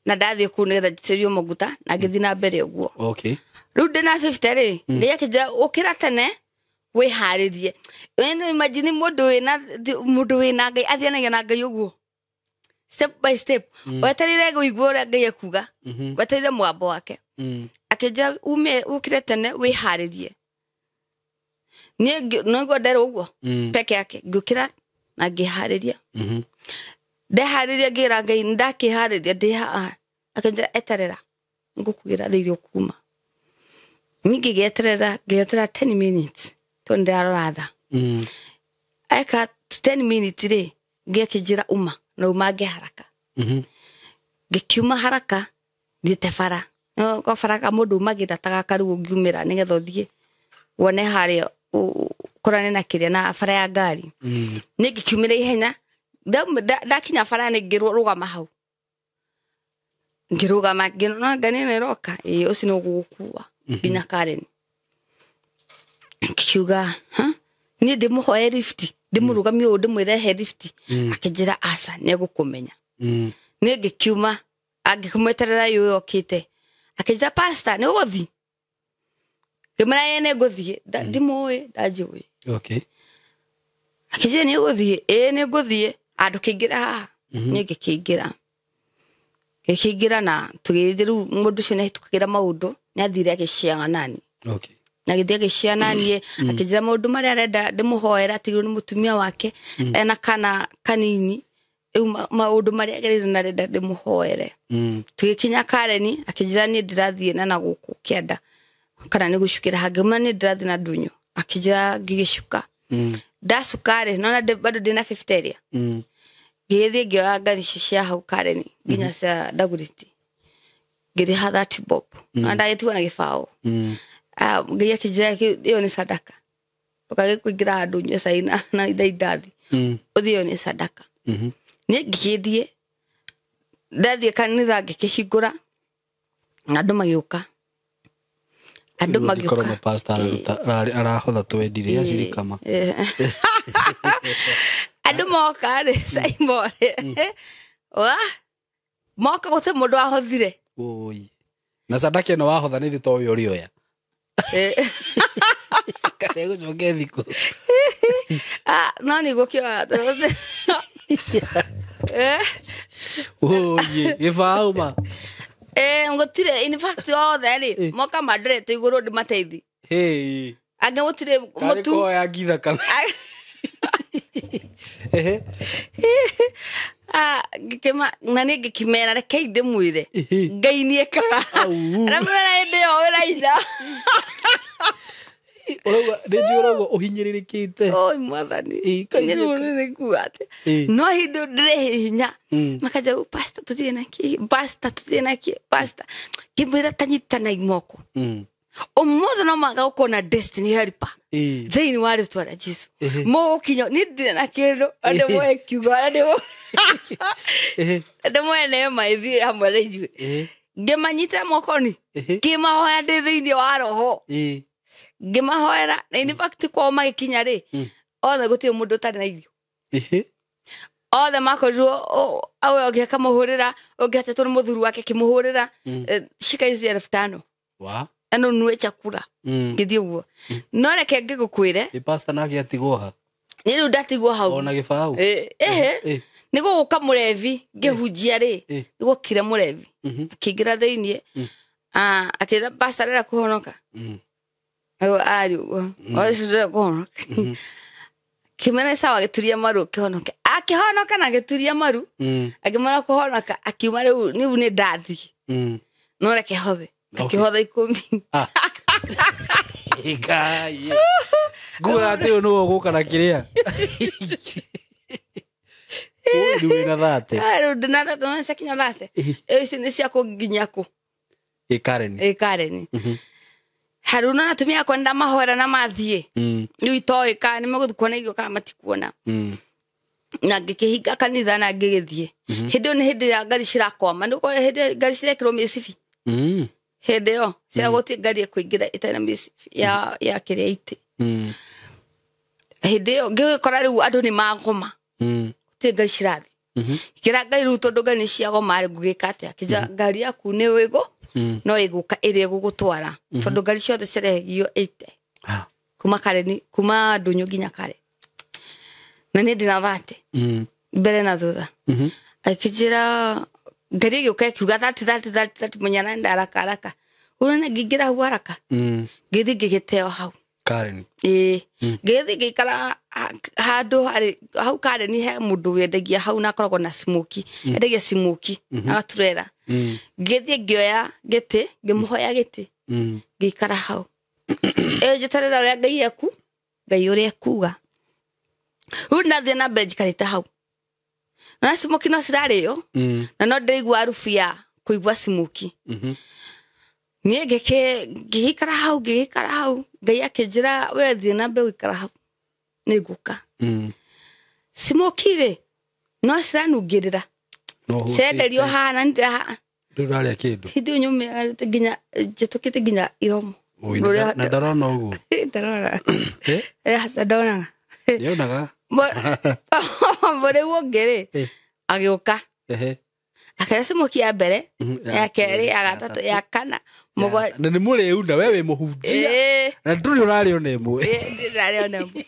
Na ndathiĩ kũu nĩgetha njitĩrĩrio maguta na ngĩthiĩ na mbere ũguo. Okay. Rĩu ndĩna 50 rĩ Ngai akĩnjĩra ũkĩra tene wĩharĩrie. Nĩ imagine mũndũ wĩna Ngai athianagia na Ngai ũguo step by step. Weterire kũigua ũrĩa Ngai ekuga weterire mũgambo wake. Akĩnjĩra ume ũkĩre tene wĩharĩrie. Niĩ nĩguo nderwo ũguo peke yake ngĩũkĩra na ngĩharĩria. Ndeharĩria ngĩra Ngai ndakĩharĩria ndĩ haha. Akĩnjĩra eterera ngũkugĩra thaa iria ũkuma. Niĩ ngĩgĩeterera ngĩeterera 10 minutes tondũ ndĩrarora thaa. Eka 10 minutes rĩ Ngai akĩnjĩra uma na uma ngĩ haraka. Ngĩkiuma haraka thiĩte bara. Kwa bara ka mũndũ umagĩra ta gaka rĩu ũngiumĩra nĩgetha ũthiĩ wone harĩa ũkorane na kĩrĩa na bara ya ngari. Niĩ ngĩkiumĩra ihenya ndakinya bara nĩ ngĩrũgama hau. Ngĩrũgama ngĩona ngari ĩno ĩroka ũcio nĩ ũgũgũkua nginya Karen. Ngikiuga Niĩ ndĩmũhoe lift, ndĩmũrũgamie ũũ ndĩmwĩre he lift. Akĩnjĩra aca, nĩegũkũmenya. Niĩ ngĩkiuma, angĩkĩmweterera yũ yokĩte. Akĩnjĩra pastor, nĩ ũgũthiĩ? Ngĩmwĩra ĩĩ nĩ ngũthiĩ. Ndimũĩ, ndanjũĩ. Okay. Akĩnjĩra nĩ ũgũthiĩ? Ĩĩ nĩ ngũthiĩ. Andũ kĩingĩra haha. Niĩ ngĩkĩingĩra. Ngĩkĩingĩra na tũgĩthiĩ rĩu mũndũ ũcio nĩahĩtũkagĩra maũndũ, nĩathire agĩciaga nani. Okay. Na gĩthiĩ agĩcia naniĩ, akĩnjĩra maũndũ marĩa arenda ndĩmũhoera atigirwo nĩ mũtumia wake, ena kana kanini, rĩu maũndũ marĩa agereire na arenda ndĩmũhoere. Tũgĩkinya Kareni, akĩnjĩra niĩ ndĩrathiĩ na gũkũ kĩanda kana nĩ gũcukĩra hangĩ, ngĩmwĩra niĩ ndĩrathiĩ na ndũnyũ, akĩnjĩra ngĩgĩcuka. Ndacuka rĩ, nona bado ndĩna 50 ĩrĩa. Ngĩgĩthiĩ ngĩoya ngari icio cia hau Kareni nginya cia Dagoretti, ngĩrĩha 30 bob. Na ndagĩtigwo na gĩbaũ. Ngai akĩnjĩra ĩyo nĩ sadaka, ndũkage kũingĩra handũ ũnyue cai na indathi, ũthiĩ, ĩyo nĩ sadaka. Niĩ ngĩgĩthiĩ, ndathiĩ kanitha ngĩkĩhingũra na andũ magĩũka, andũ Angĩkorwo magĩũka. Mapasta arahotha twendire acirikama. Andũ moka rĩ, Simon rĩ, wa moka gũtirĩ mũndũ wahothire. Oi. Na sadaka ĩno wahotha nĩ to ũyũ ũrĩoya. Kana ĩgũcoke thikũ. No nĩ gũkĩoya. Oi, gĩbaũ ma. Gũtirĩ, in fact othe rĩ moka mandorete igũrũ ndĩmateithi. Hey. Angĩ gũtirĩ Karĩ mũtu. kũhoya ngithaka. Ehe. Na niĩ ngĩkĩmera rekei ndĩmwĩre Ngai nĩekaga. Au. Aramwĩra hĩndĩ ĩyo wĩraina. Ũrauga nĩ njũĩ ũrauga ũhinyĩrĩrĩkĩte. Oi mwathani. Ĩ, Ngai Nĩ rĩu nĩeka. nĩ kuga atĩ Ĩ. no hĩndĩ ndĩrehe hinya. Makanja pastor tũtirĩ na kĩ, pastor tũtirĩ na kĩ, pastor ngĩmwĩra tanyitanai moko. Ũmũthĩ no mũhaka gũkorwo na destiny helper Ĩ. thĩinĩ wa rĩtwa rĩa Jesu. Mũgũkinya niĩ ndirĩ na kĩndũ, ndĩmũhe kiugo, ndĩmũhe neema ĩthiĩ hamwe na ithuĩ. Ngĩmanyita moko-ni, ngĩmahoya ndĩ thĩinĩ wa roho. Ngĩmahoera na in fact kwao magĩkinya rĩ, othe gũtirĩ mũndũ ũtarĩ na irio. Othe makorirwo ũyũ ũngĩ akamũhũrĩra, ũngĩ atetwo nĩ mũthuri wake akĩmũhũrĩra, shika ici 5,000. Wa. Eno nue chakula. Ngĩthiĩ ũguo, no reke ngĩgũkwĩre. Ĩ pastor nake atigwo ha? Nĩ rĩu ndatigwo hau. Ona gĩbaũ. Ehe. Nĩ gũgũka mũrevi ngĩhunjia rĩ, nĩ gwokire mũrevi akĩingĩra thĩiniĩ, akĩra pastor arenda kũhonoka. Arĩ ũguo ũcio ndĩrenda kũhonoka, kĩmera sawa, agĩturia maru kĩhonoke, akĩhonoka na agĩturia maru. Akĩmara kũhonoka akiuma, rĩu rĩu nĩ ndathiĩ. No reke hothe. Akĩhotha 10. Ah. Ngai. Nguga atĩ ũyũ nĩwe ũgũka na kĩrĩa. Ũyũ nĩ wĩna 30. Rĩu ndĩna 30, no ciakinya 30. Ici nĩ cia kũnginya kũ? Ĩ Karen. Ĩ Karen. Haruna na atumia akwa ndamahoera na mathiĩ. Rĩu itoĩ kana nĩ megũthiĩ kuona irio kana matikuona. Na ngĩkĩhinga kanitha na ngĩgĩthiĩ. Hĩndĩ ĩyo nĩ hĩndĩ ĩrĩa ngari cirakwama, nĩ ũkora hĩndĩ ĩyo ngari cirekĩrwo mĩcibi. Hĩndĩ ĩyo ciragũtie ngari ĩkũingĩra ĩtarĩ na mĩcibi ya kĩrĩa itĩ. Hĩndĩ ĩyo ngĩgĩkora rĩu andũ nĩ magoma. Gũtirĩ ngari cirathiĩ. Kĩra ngari rĩu tondũ ngari nĩ ciagoma rĩ, ngũgĩka atĩa? Kĩnja ngari yaku nĩ wĩgũ no ĩgũka ĩrĩa ĩgũgũtwara tondũ ngari ciothe cirehagio 80 kuma Kareni, kuma Ndũnyũ nginya Karen. Na niĩ ndĩna 30 mbere na thutha. Akĩnjĩra ngari ĩgĩũka ĩkiuga 30 30 30 30, mũnya naenda haraka haraka, ũrona ngĩingĩra hau haraka. Ngĩthiĩ ngĩgĩteo hau. Karen. Ĩĩ, ngĩgĩthiĩ ngĩikara handũ harĩ hau Karen, he mũndũ wendagia hau na akoragwo na smoky, endagia smoky agaturera. Ngĩthiĩ ngĩoya gĩtĩ, ngĩmũhoya gĩtĩ. Ngĩikara hau ĩ njeterera ũrĩa Ngai eku Ngai ũrĩa ekuga. Rĩu ndathiĩ na mbere njikarĩte hau na smoky no cirarĩo. Na no ndĩraigua harufu ya kũigua smoky. Niĩ ngĩgĩikara hau, ngĩgĩikara hau, Ngai akĩnjĩra we thiĩ na mbere gũikara hau nĩ ngũka. Smoky rĩ no ciranungĩrĩra. No hũtĩte. Cirenderio haha na nĩ haha. Rĩu ũrarĩa kĩndũ. Hĩndĩ ĩyo nyũmĩarĩte nginya njĩtũkĩte nginya iromo. Oi, na ndarona ũguo. Ndarora. Eh? Aca ndonaga. Nĩonaga. Mũrĩu ũngĩ rĩ, Eh. agĩũka, Ehe. akĩrĩa smokie ya mbere, Ya ya kerĩ, ya gatatũ, ya kana, mũgwanja. Na nĩ mũrĩu na we wĩ mũhunjia. Ĩĩ. Na ndũrĩ ũrarĩ ona ĩmwe. Ndĩrarĩ ona ĩmwe.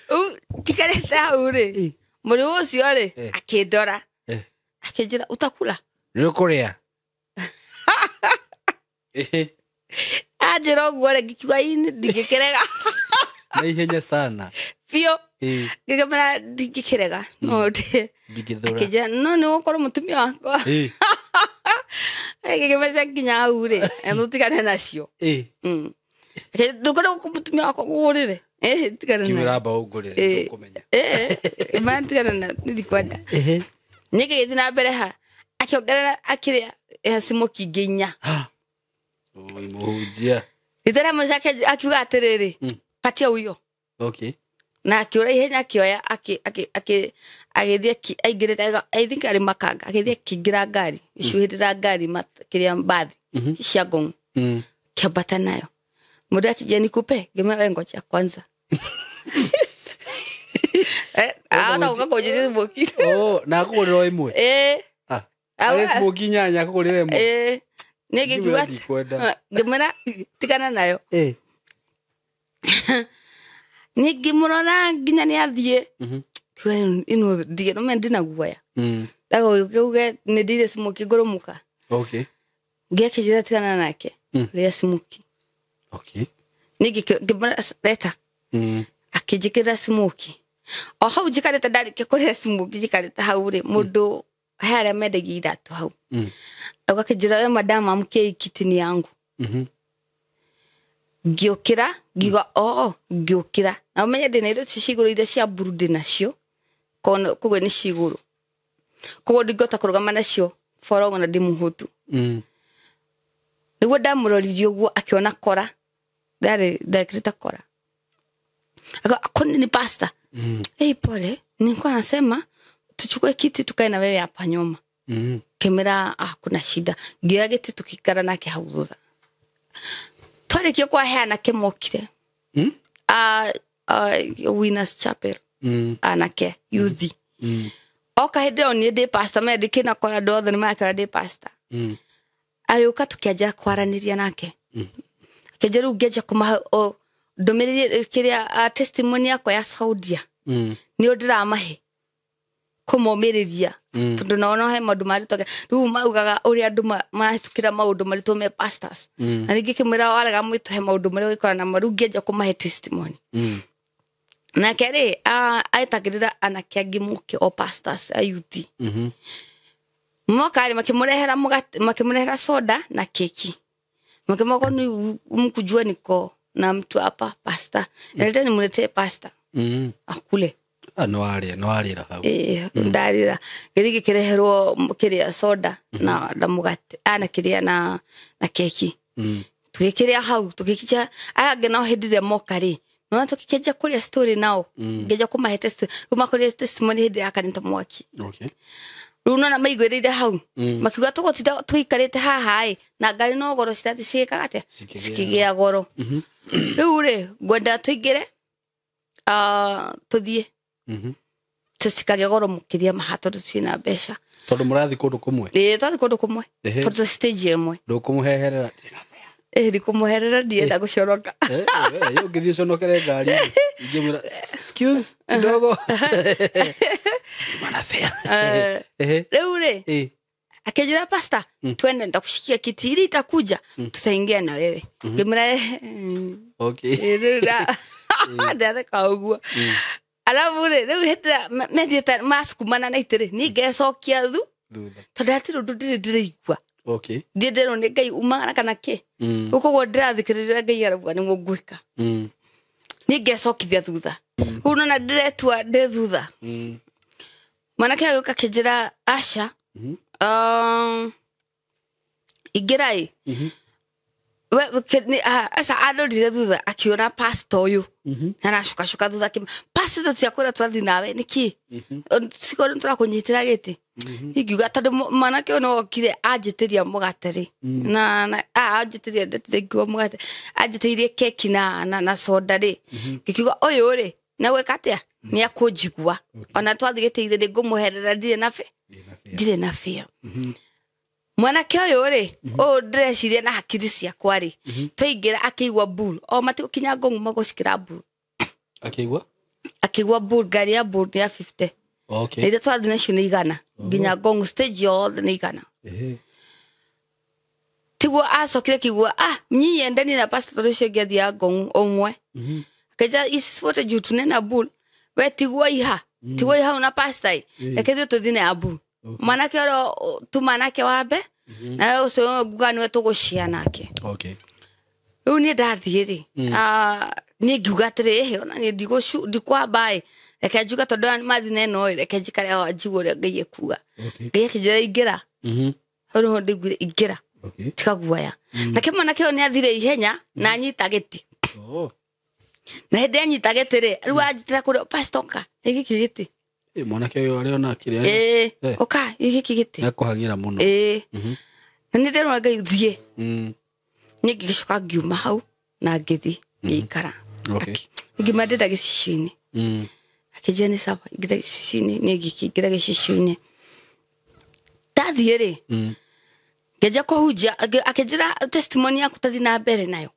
Rĩu njikarĩte hau rĩ, mũrĩu ũcio rĩ, akĩndora, akĩnjĩra, utakula? Nĩ ũkũrĩa. Ehe. Anjĩra ũguo rĩ, ngĩkiuga ini ndingĩkĩrega. Na ihenya sana. Biũ. Ĩĩ. Ngĩkĩmera ndingĩkĩrega no ndĩ. Ndingĩthũra. Akĩnjĩra no nĩ ũgũkorwo mũtumia wakwa. Ĩĩ. Ngĩkĩmeca nginya hau rĩ, tũtigane nacio. Ĩĩ. Ndũkwenda gũkorwo mũtumia wakwa ngũgũrĩre? Tigana nayo. Kiuĩra mba ũngũrĩre, ndũkũmenya. Ma tigana na ndikwenda. Ehe. Niĩ ngĩgĩthiĩ na mbere ha, akĩongerera akĩrĩa smokie ingĩ inya. Oi, mũhunjia. Rita rĩa mũico akiuga atĩrĩrĩ, patia huyo. Okay. Na akĩũra ihenya, akĩoya, agĩthiĩ aingĩrĩte, I think arĩ makanga, agĩthiĩ akĩingĩra ngari, gĩcuhĩrĩra ngari kĩrĩa mbathi cia ngong, kĩambata nayo. Mũndũ akĩnjia nikupe, ngĩmwĩra we ngoja kwanza. Ahota gũka kũnjĩtia smokie. Oh, na akũgũrĩra o ĩmwe. Ĩĩ. Ah. Arĩ smokie inyanya akũgũrĩra ĩmwe. Ĩĩ. Niĩ ngĩkiuga Ngĩmwĩra ndikwenda. ngĩmwĩra tigana nayo. Ĩĩ. Niĩ ngĩmũrora nginya nĩ athiĩ. Kiuga ĩno ndige no ndina guoya. Ndagũgĩũke uge nĩ ndĩire smokie ngũrũmũka. Okay. Ngĩakĩnjĩra tigana nake. Rĩa smokie. Okay. Niĩ ngĩmwĩra leta. Akĩnjĩkĩrĩra smokie. O hau njikarĩte ndarĩkia kũrĩa smokie njikarĩte hau rĩ, mũndũ he arĩa mendagia iratũ hau. Auga akĩnjĩra we madam amkie kiti ni yangu. Ngĩũkĩra ngiuga oo, ngĩũkĩra. Na ũmenye ndĩna indo icio cia igũrũ iria cia mburu ndĩnacio, koguo nĩ cia igũrũ. Koguo ndingĩhota kũrũgama nacio for long na ndĩ mũhũtu. Nĩguo ndamũroririe ũguo akĩona kora, ndarĩ ndekĩrĩte kora. Akauga kwani ni pasta? Hey, pole, nilikuwa nasema tuchukue kiti tukae na wewe hapa nyuma. Kemera hakuna shida. Ngĩoya gĩtĩ tũgĩikara nake hau thutha. Twarĩkia kwahe anake mokire. Winners Chapel. Anake youth. Oka hĩndĩ ĩyo niĩ ndĩ pastor, me ndĩkĩna kora andũ othe nĩmarakĩra ndĩ pastor. Agĩũka tũkĩanjia kwaranĩria nake. Akĩanjia rĩu ngĩanjia kũmahe ndũmĩrĩri kĩrĩa testimony yakwa ya Saudia. Nĩyo ndĩramahe kũmomĩrĩria. Tondũ nao no he maũndũ maritũ. Rĩu maugaga ũrĩa andũ marahĩtũkĩra maũndũ maritũ me pastors. Na ningĩ kĩmwĩra warega mwĩtũhe maũndũ marĩa ũgĩkora namo, rĩu ngĩanjia kũmahe testimony. Nake rĩ, aetagĩrĩra anake angĩ moke o pastors a youth. Moka rĩ, makĩmũrehera mũgate, makĩmũrehera soda na keki. Makĩmwĩra kwani mkujua niko na mtu hapa pastor. Leta nimletee pastor. Akule. Nĩ warĩra hau. Ndarĩra. Gĩthiĩ gĩkĩreherwo kĩrĩa soda na mũgate, na kĩrĩa na keki. Tũgĩkĩrĩa hau, tũgĩkĩnja aya angĩ nao hĩndĩ ĩrĩa moka rĩ, nĩwona tũgĩkĩanjia kũrĩa story nao. Ngĩanjia kũmahe rĩu makũrĩa testimony hĩndĩ ya kanitha mwaki. Okay. Rĩu nona maiguĩrĩire hau. Makiuga tũgũtinda tũikarĩte haha ĩ, na ngari no goro cirathiĩ cigĩkaga atĩa? Cikĩgĩa goro. Rĩu rĩ, ngwenda tũingĩre, tũthiĩ. Tũtikagĩa goro mũkĩria maha tondũ twĩna mbeca. Tondũ mũrathiĩ kũndũ kũmwe? Ĩĩ, twathiĩ kũndũ kũmwe. Ehe. Tondũ twĩ stage ĩmwe. Ndũkũmũheherera? Ĩĩ, ndikũmũherera, ndienda gũcoroka. Ũngĩthiĩ ũconokere ngari, ingĩmwĩra, excuse, kidogo. Mana fare. Ehe. Rĩu rĩ, akĩnjĩra pastor, twende nitakushikia kiti ili itakuja, tutaingia na wewe. Ngĩmwĩra, Okay. Rĩu ndatheka ũguo. Alafu rĩ, rĩu hĩndĩ ĩrĩa methiĩte macukumana na itĩ rĩ, niĩ ngecokia Thutha. tondũ hatirĩ ũndũ ndĩrĩ ndĩraigua. Okay. Ndiĩ ndĩrwo nĩ Ngai umagara kana kĩ. Rĩu koguo ndĩrathikĩrĩria ũrĩa Ngai arauga nĩguo ngwĩka. Niĩ ngecokithia thutha. Rĩu nona ndĩretua ndĩ thutha. Mwanake agĩũka akĩnjĩra, aca, ingĩra ĩ. Aca andorire thutha akiona pastor ũyũ. Na aracukacuka thutha akĩma, pastor tũtiakwĩra tũrathiĩ nawe nĩkĩ? Siko nĩ tũrakũnyitĩra gĩtĩ. Ingiuga tondũ mwanake ũyũ no okire anjĩtĩria mũgate rĩ. Na, anjĩtĩria, ndetire ngiuga mũgate. Anjĩtĩirie keki na soda rĩ. Ngĩkiuga ũyũ rĩ, Na gwĩka atĩa? Nĩ akũnjigua. Ona twathiĩ gĩtĩ-inĩ nĩ ngũmũherera ndirĩ na ndirĩ na fear. Mwanake ũyũ rĩ, ũyũ ndĩreciria na hakiri ciakwa rĩ, twaingĩra akĩigua bull, o matigũkinya Ngong magũcikĩra bull. Akĩigua? Akĩigua bull, ngari ya bull nĩ ya 50. Okay. Na iria twathiĩ nacio nĩ 100. Nginya Ngong stage yothe nĩ 100. Tiguo acokire kĩigua, nyinyi endeni na pastor tondũ ũcio ũngĩ athiaga Ngong ũmwe. Akĩnjĩra, ici wote juu tunena bull. We tiguo iha. Tiguo iha una pastor ĩ. Reke ithuĩ tũthiĩ na ya bull. Mwanake ũrĩa tuma nake wambe, na ũcio nguga nĩwe tũgũcia nake. Okay. Rĩu niĩ ndathiĩ rĩ, niĩ ngiuga atĩrĩ, ĩhĩ, ona niĩ ndikwamba ĩ. Reke njuge tondũ aya mathiĩ na ĩno ĩ, reke njikare haha njigue ũrĩa Ngai ekuga. Ngai akĩnjĩra ingĩra. Hau nĩho ndaiguire ingĩra. Okay. Tiga guoya. Nake mwanake ũyũ nĩathire ihenya na anyita gĩtĩ. Na hĩndĩ anyita gĩtĩ rĩ, rĩu anjĩtĩra kũrĩa, pastor ũka, ĩ gĩkĩ gĩtĩ. Mwanake ũyũ arĩ ona kĩrĩa. Ũka, ĩ gĩkĩ gĩtĩ. Nĩakũhang'ĩra mũno. Na nĩ ndĩrona Ngai thiĩ. Niĩ ngĩgĩcoka ngiuma hau na ngĩthiĩ ngĩikara. Okay. Ngiuma ndĩnda gĩcicio-inĩ. Akĩnjĩra nĩ sawa, ingĩra gĩcicio-inĩ, niĩ ngĩkĩingĩra gĩcicio-inĩ. Ndathiĩ rĩ, ngĩanjia kũhunjia, akĩnjĩra testimony yaku tathiĩ na mbere nayo.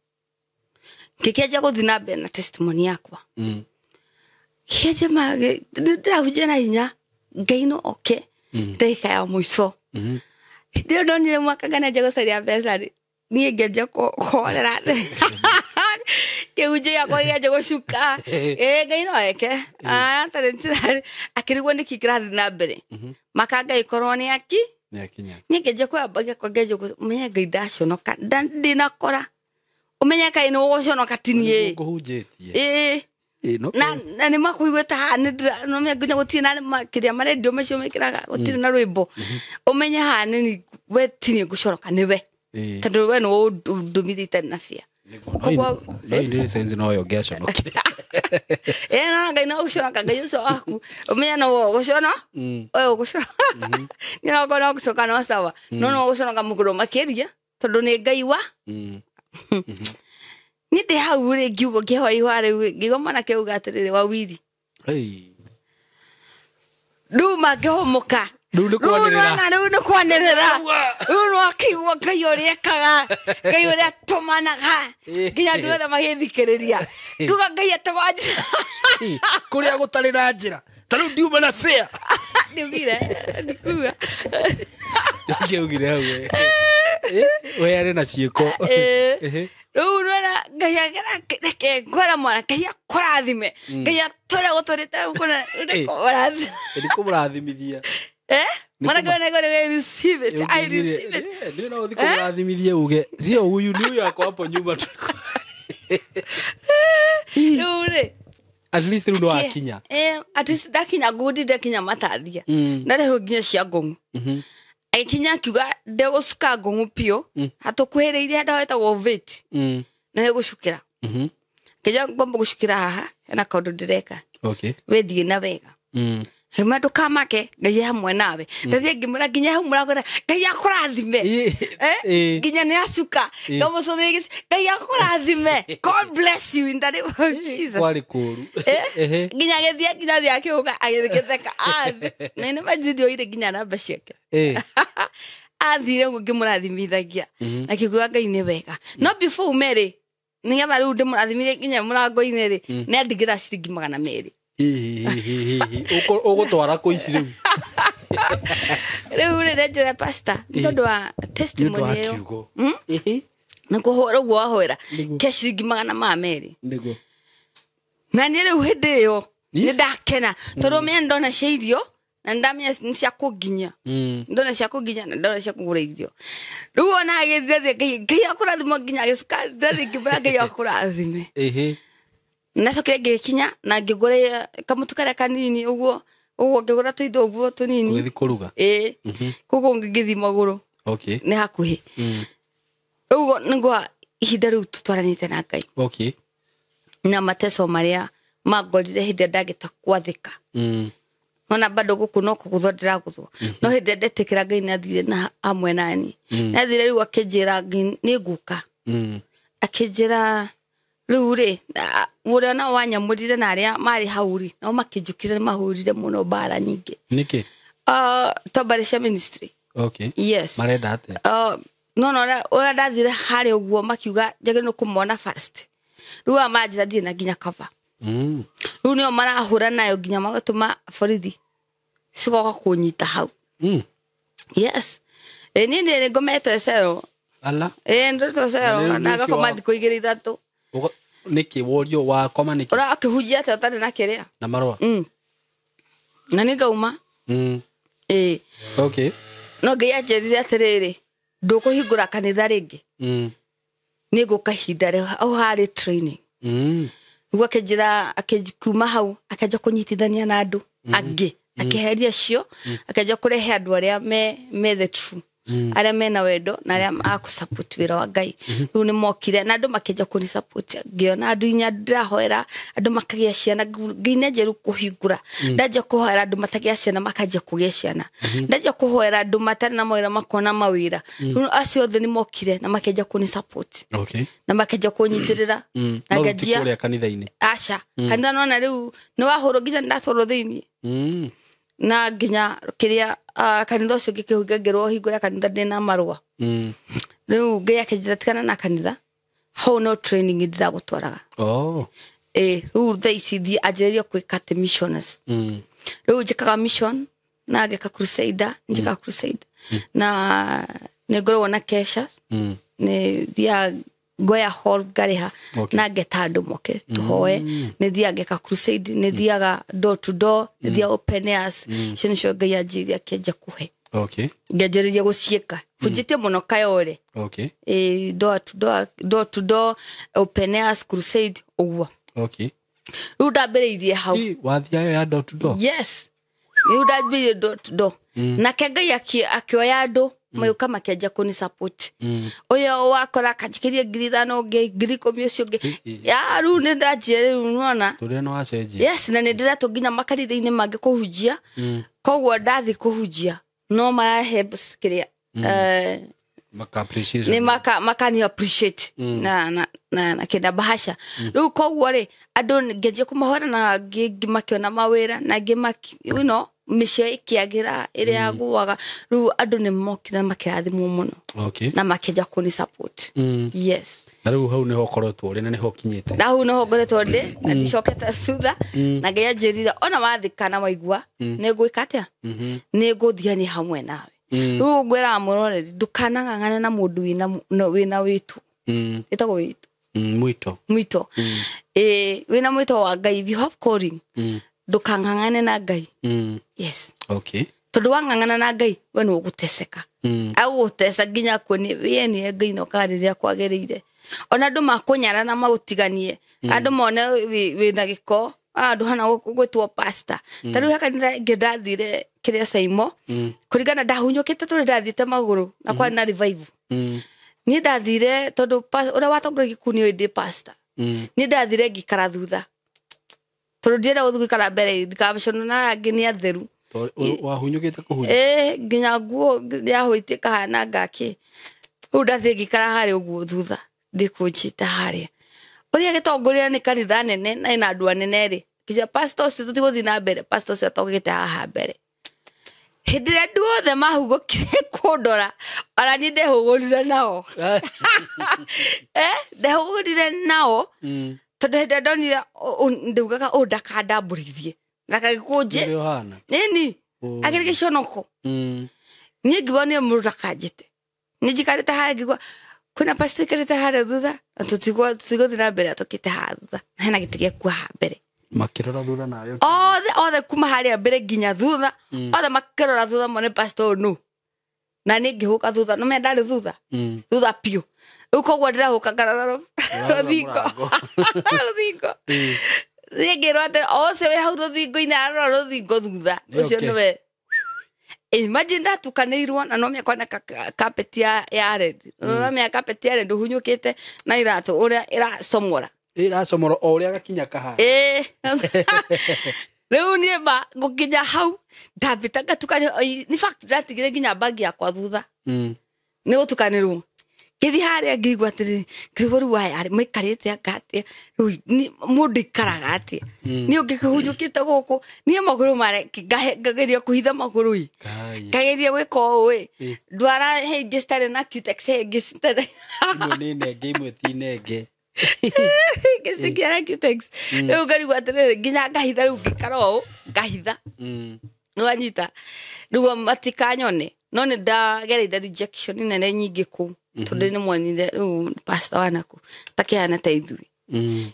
Ngĩkĩanjia gũthiĩ na mbere na testimony yakwa. Ngĩkĩanjia ndĩrahunjia na hinya, Ngai no oke, ndagĩka ya mũico. Hĩndĩ ĩyo ndonire mwaka ngana gũcaria mbeca rĩ, niĩ ngĩanjia kũhorera. Kĩhunjio gĩakwa gĩkĩanjia gũcuka. Ngai no eke. Atarĩ njĩra, akĩrigwo nĩkĩ kĩrathiĩ na mbere. Maka Ngai korwo nĩ aki. Nĩ akinya. Niĩ ngĩanjia kwamba gĩakwa, ngĩanjia ũmenye Ngai ndaconoka, ndinakora. Ũmenye Ngai nĩ ũgũconoka ti niĩ. Nĩguo ngũhunjĩtie. Na nĩ makũiguĩte haha, nĩ ndĩra-, no menya nginya gũtirĩ na kĩrĩa marendio macio mekĩraga, gũtirĩ na rwĩmbo. Ũmenye haha nĩ ni-, we ti niĩ ngũconoka, nĩ we. Tondũ we nĩwe ũndũmithĩte itarĩ na bia. Koguo, No indi sense no yo ngĩaconokire. No Ngai no gũconoka, Ngai ũcio waku. Ũmenye no we ũgũcono? We ũgũcono. Niĩ no ngorwo gũcoka no sawa. No no gũconoka mũkũrũ makĩria, tondũ nĩ Ngai wa. Niĩ ndĩ hau rĩ, ngiuga ngĩhoya ihũa rĩu, ngĩigua mwanake auga atĩrĩrĩ, Wawiri. Hey. Rĩu mangĩhũmũka. Rĩu nĩ Rĩu kwanĩrĩra. nona, rĩu nĩ kwanĩrĩra. Rĩu no akĩigua Ngai ũrĩa ekaga, Ngai ũrĩa atũmanaga, nginya andũ othe magĩthikĩrĩria. Tuga Ngai atũmanjĩra. Kũrĩa gũtarĩ na njĩra. Ta rĩu ndiuma na fair. Ndiugire, ndikuga. Ndiugire hau, we. We arĩ na ciĩko. Rĩu nona Ngai agera, reke ngwĩra mwana, Ngai akũrathime. Ngai atũre gũtũrĩte kũna, nĩ kũmũrathima. Nĩ kũmũrathimithia. Nĩ Mwana kũma- Ngai nĩ receive it. I Nĩ receive it. Nĩ no ũthiĩ kũmũrathimithia uge, sio huyu, ni huyu ako hapo nyuma tu. Rĩu rĩ, At least rĩu no akinya. At least ndakinya ngundi, ndakinya matathia. Ndarehwo nginya cia Ngong'u. Agĩkinya akiuga ndegũcuka Ngong'u biũ, hatũkuhĩrĩirie handũ hetagwo Veti. Na hegũcukĩra. Ngĩnja ngomba gũcukĩra haha, hena kaũndũ ndĩreka. Okay. We thiĩ na wega. Hema ndũkamake, Ngai e hamwe nawe. Ndathiĩ ngĩmwĩra nginya hau mũrango-inĩ, Ngai akũrathime. Nginya nĩ acuka. Ngamũcũthĩrĩria gĩci, Ngai akũrathime. God bless you in the name of Jesus. Kwarĩ kũũru. Nginya agĩthiĩ, nginya athiĩ akĩũka, agĩtheka. Na nĩ manjĩrire oire nginya namba ciake. Athire ũguo ngĩmũrathimithagia. Na kĩguo Ngai nĩ wega. No before ume rĩ, nĩgetha rĩu ndĩmũrathimire nginya mũrango-inĩ rĩ, nĩ andigĩra ciringi magana merĩ. Ũgũtwara kũ ici rĩu? Rĩu rĩ, ndenjera pastor, nĩ tondũ wa testimony Nĩ ũndũ wa ĩyo. kiugo. Na kũhũra ũguo wahoera, Nĩguo. ke ciringi magana ma merĩ. Nĩguo. Na niĩ rĩu hĩndĩ ĩyo, Ĩ? nĩ ndakena. Tondũ menya ndona cia irio, na ndamenya nĩ cia kũnginya. Ndona cia kũnginya na ndona cia kũgũra irio. Rĩu ona agĩthiĩ thĩ, Ngai akũrathime nginya agĩcuka, ndathiĩ ngĩmwĩra Ngai akũrathime. Nacokire ngĩkinya na ngĩgũra kamũtu karĩa kanini ũguo, ũguo ngĩgũra tũindo ũguo tũnini. Ũgĩthiĩ kũruga? Ĩĩ. Koguo ngĩthiĩ magũrũ. Okay. Nĩ hakuhĩ. Ũguo nĩguo ihinda rĩu tũtwaranĩte na Ngai. Okay. Na mateso marĩa mangorire hĩndĩ ĩrĩa ndagĩta gwathĩka. Ona bado gũkũ no kũgũthwo ndĩragũthwo. No hĩndĩ ĩrĩa ndetĩkĩra Ngai nĩ athire na hamwe nani. Nĩ athire rĩu akĩnjĩra Ngai nĩ ngũka. Akĩnjĩra rĩu rĩ, Ũrĩa nao wanyamũrire na arĩa marĩ hau rĩ, nao makĩnjũkĩrĩra, nĩ mahũrire mũno mbara nyingĩ. Nĩkĩ? Twa cia ministry. Okay. Yes. Marenda atĩa? No no ũrĩa ndathire harĩa ũguo, makiuga njagĩrĩirwo nĩ kũmona first. Rĩu aya manjĩra ndirĩ na nginya cover. Rĩu nĩo marahũra nayo nginya magatũma borithi cigoka kũnyita hau. Yes, ĩ niĩ nĩ ngomete cero. Ala. Ĩ ndũrĩtwo cero. Na rĩu na nĩ ũcio ngakoma thikũ 2 3. Nĩkĩ worio wakoma nĩkĩ? Ũrĩa akĩhunjia atĩa ũtarĩ na kĩrĩa? Na marũa. Na nĩ ngauma. Ĩ. Okay. No Ngai anjĩrire atĩrĩrĩ, ndũkũhingũra kanitha rĩngĩ. Nĩ ngũka ihinda rĩ hau harĩ training. Rĩu akĩnjĩra, kuma hau akĩanjia kũnyitithania na andũ angĩ, akĩheria acio, akĩanjia kũrehe andũ arĩa me the true, arĩa mena wendo na arĩa akũsupport wĩra wa Ngai. Rĩu nĩ mokire na andũ makĩanjia kũni support, ngĩona andũ inya ndĩrahoera andũ makagĩa ciana, nginya njeru kũhingũra. Ndanjia kũhoera andũ matagĩa ciana, makanjia kũgĩa ciana. Ndanjia kũhoera andũ matarĩ na mawĩra, makona mawĩra. Rĩu acio othe nĩ mokire na makĩanjia kũni support. Okay. Na makĩanjia kũnyitĩrĩra. Na No rĩu ti nganjia kũrĩa kanitha-inĩ. Aca, kanitha nona rĩu nĩ wahũrwo, nginya ndatwarwo thĩiniĩ. Na nginya kĩrĩa, kanitha ũcio ngĩkĩhunga, ngĩrwo hingũra kanitha ndĩna marũa. Rĩu Ngai akĩnjĩra tigana na kanitha, hau no training ndĩragũtwaraga. Oh. Ĩ rĩu thaa ici thiĩ anjĩrĩrie gwĩka atĩ missioners. Rĩu njĩkaga mission na ngeka crusader, njĩkaga crusade na nĩ ngoragwo na kesha. Nĩ thiaga ngoya hall ngarĩha. Okay. Na ngeta andũ moke tũhoe. Nĩ thiaga ngeka crusade, nĩ thiaga door to door, nĩ thiaga open airs. Icio nĩcio Ngai anjĩrire, akĩanjia kũhe. Okay. Ngĩanjĩrĩria gũciĩka, hunjĩtie mũno Kayore. Okay. Ĩ door to door, door to door, open airs, crusade, ũguo. Okay. Rĩu ndambĩrĩirie hau. Ĩ, wathiaga ya door to door? Yes, rĩu ndambĩrĩirie door to door. Nake Ngai akĩoya andũ magĩũka makĩanjia kũni support. Ũyũ wakora akanjikĩria 5,000, ũngĩ 10,000, ũcio ũngĩ. Ya rĩu nĩ ndanjia rĩu nĩwona. Tũrĩa nĩ wacenjia. Yes, na nĩ ndĩretwo nginya makanitha-inĩ mangĩ kũhunjia. Koguo ndathi kũhunjia no marahe kĩrĩa, Maka appreciation. Nĩ makani appreciate na kĩnda bahasha. Rĩu koguo rĩ, andũ ngĩanjia kũmahoera na angĩ makĩona mawĩra, na angĩ mĩciĩ ĩkĩagĩra ĩrĩa yagũaga. Rĩu andũ nĩ mokire makĩrathimwo mũno. Okay. Na makĩanjia kũni support. Yes. Na rĩu hau nĩho ũkoretwo ũrĩ na nĩho ũkinyĩte. Na hau nĩho ngoretwo ndĩ na ndicokete thutha. Na Ngai anjĩrire ona wathika na waigua nĩ ngwĩka atĩa, nĩ ngũthiania hamwe nawe. Rĩu ngwĩraga mũroreri, ndũkanang'ang'ane na mũndũ wĩna wĩtu. Ĩtagwo wĩtu. Mwito. Mwito. Ĩ wĩna mwito wa Ngai, if you have calling, ndũkang'ang'ane na Ngai. Yes. Okay. Tondũ wang'ang'ana na Ngai, we nĩ ũgũteceka. Agũgũteca nginya kuonie we nĩ Ngai na ũkaga rĩrĩa kwagĩrĩire. Ona andũ makũnyara na magũtiganie, andũ mone wĩna gĩko, andũ hana gwĩtwo pastor. Ta rĩu he kanitha ĩngĩ ndathire kĩrĩa Saimo, kũringana ndahunyũkĩte tondũ ndathiĩte magũrũ na kwarĩ na revival. Niĩ ndathire tondũ ũrĩa watongoragia kũu nĩoĩ ndĩ pastor. Niĩ ndathire ngĩikara thutha, tondũ ndienda gũthiĩ gũikara mbere ndikacona na angĩ nĩ atheru. Wahunyũkĩte kũhunyũka? Ĩ, nginya nguo yahũitie kahana ngakĩ. Rĩu ndathiĩ ngĩikara harĩa ũguo thutha, ndĩkũnjĩte harĩa. Ũrĩa gĩtongoria nĩ kanitha nene na ĩna andũ anene rĩ, nginya pastor ũcio tũtigũthiĩ na mbere, pastor ũcio atongete haha mbere. Hĩndĩ ĩrĩa andũ othe mahugũkire kũndora, ona niĩ ndehũgũrire nao. Ndehũgũrire nao, tondũ hĩndĩ ĩrĩa ndonire, ndaugaga, ũyũ ndakandambũrithie. Ndakagĩkũnje. Nĩ ũhana? Ĩni, akĩrĩ gĩconoko. Niĩ ngiuga nĩ mũndũ ndakanjĩte. Niĩ njikarĩte harĩa ngiuga, kwĩna pastor aikarĩte harĩa thutha, na tũtigũthiĩ na mbere atũkĩte haha thutha. Na hena gĩtĩ gĩaku haha mbere. Makĩrora thutha nawe. Othe, othe kuma harĩa mbere nginya thutha, othe makĩrora thutha mone pastor ũyũ nũ. Na niĩ ngĩhũka thutha, no menya ndarĩ thutha. Thutha biũ. Rĩu koguo ndĩrahũka ngarora rũthingo. Mũrango. Rũthingo. Niĩ ngĩrwo atĩ o ũcio wĩ hau rũthingo-inĩ arora rũthingo thutha. Nĩ Ũcio okay. nĩwe. Imagine ndatukanĩirwo na no mĩakwa na carpet ya red. No mĩaka carpet ya red ũhunyũkĩte na iratũ ũrĩa ĩracomora. Ĩracomora o ũrĩa gakinya kahana. Rĩu niĩ ma ngũkinya hau ndambĩta ngatukanĩrwo. In fact ndatigire nginya bag yakwa thutha. Nĩ gũtukanĩrwo. Ngĩthiĩ harĩa ngĩigua atĩrĩrĩ, ngĩigua rĩu aya rĩ, maikarĩte anga atĩa, rĩu mũndũ ikaraga atĩa, niĩ ũngĩkĩhunyũkĩte gũkũ niĩ magũrũ mare ngageria kũhitha magũrũ ĩ, ngageria gwĩka ũũ ĩ, ndwara he ingĩ citarĩ na cutex, he ingĩ citarĩ Imwe nĩ nenge, imwe ti nenge. Ingĩ cingĩara cutex. Rĩu ngarigwo atĩrĩrĩ, nginya ngahitha rĩu ngĩikara ũũ ngahitha, nĩwanyita, nĩguo matikanyone. No nĩ ndagereire rejection nene nyingĩ kũu, tondũ nĩ monire rĩu pastor wa naku takĩhana ta ithuĩ.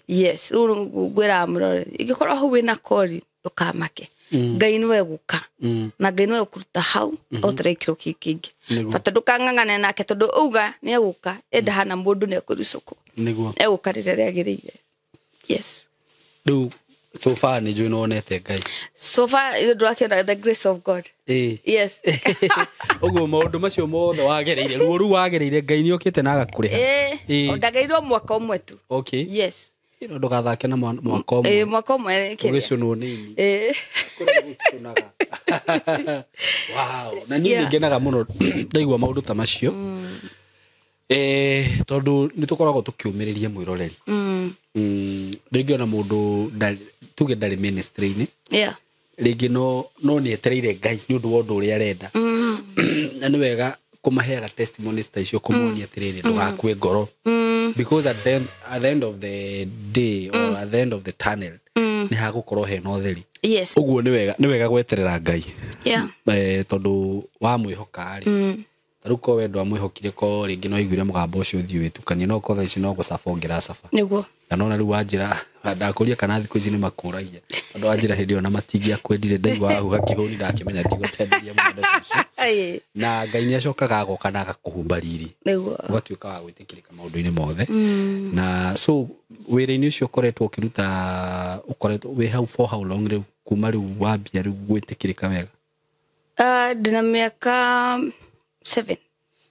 Yes, rĩu ngwĩraga mũrore, ingĩkorwo hau wĩna kori ndũkamake, Ngai nĩwe gũka na Ngai nĩwe gũkũruta hau agũtware gĩkĩro kĩu kĩngĩ. Bata ndũkang'ang'ane nake, tondũ auga nĩ egũka, enda hana mũndũ nĩ ekũrucũkwo, egũka rĩrĩa rĩagĩrĩire. Yes. Rĩu so far nĩ njũĩ nĩwonete Ngai. So far ndũrakĩona the grace of God. Yes. Ũguo maũndũ macio mothe wagereire, ruo rũu wagereire, Ngai nĩ okĩte na agakũrĩha. Ndagereirwo mwaka ũmwe tu. Yes. Ĩno ndũgathake na mwaka ũmwe. Mwaka ũmwe kĩrĩa. Ũgĩcũnwo nĩ ini. Kũrĩa gũcũnaga. Wow. Na niĩ nĩngenaga mũno ndaigua maũndũ ta macio. Tondũ nĩ tũkoragwo tũkĩũmĩrĩria mwĩroreri. Rĩngĩ ona mũndũ tuge ndarĩ ministry-inĩ. Rĩngĩ no nĩ etereire Ngai nĩ ũndũ wa ũndũ ũrĩa arenda. Na nĩ wega kũmaheaga testimonies ta icio, kũmonia atĩrĩrĩ, ndũgakue ngoro. Because at the end of the day or at the end of the tunnel, nĩ hagũkorwo hena ũtheri. Ũguo nĩ wega gweterera Ngai. Tondũ wamwĩhoka rĩ, ta rĩu korwo we ndwamwĩhokire, korwo rĩngĩ no aiguire mũgambo ũcio ũthiĩ wĩtukanie, no korwo thaa ici no gũcaba ũngĩracaba. Na nona rĩu wanjĩra, ndakũria kana thikũ ici nĩ makũragia, tondũ wanjĩra hĩndĩ ĩyo na matingĩakwendire, ndaigua wahuha kĩhũni ndakĩmenya ndigũtenderia mũno ndeto icio. Na Ngai nĩ acokaga agoka na agakũhumba riri. Ũgatuĩka wa gwĩtĩkĩrĩka maũndũ-inĩ mothe. Na so wĩra-inĩ ũcio ũkoretwo ũkĩruta, ũkoretwo wĩ hau for how long rĩu, kuma rĩu wambia rĩu gwĩtĩkĩrĩka wega? Ndĩna mĩaka 7.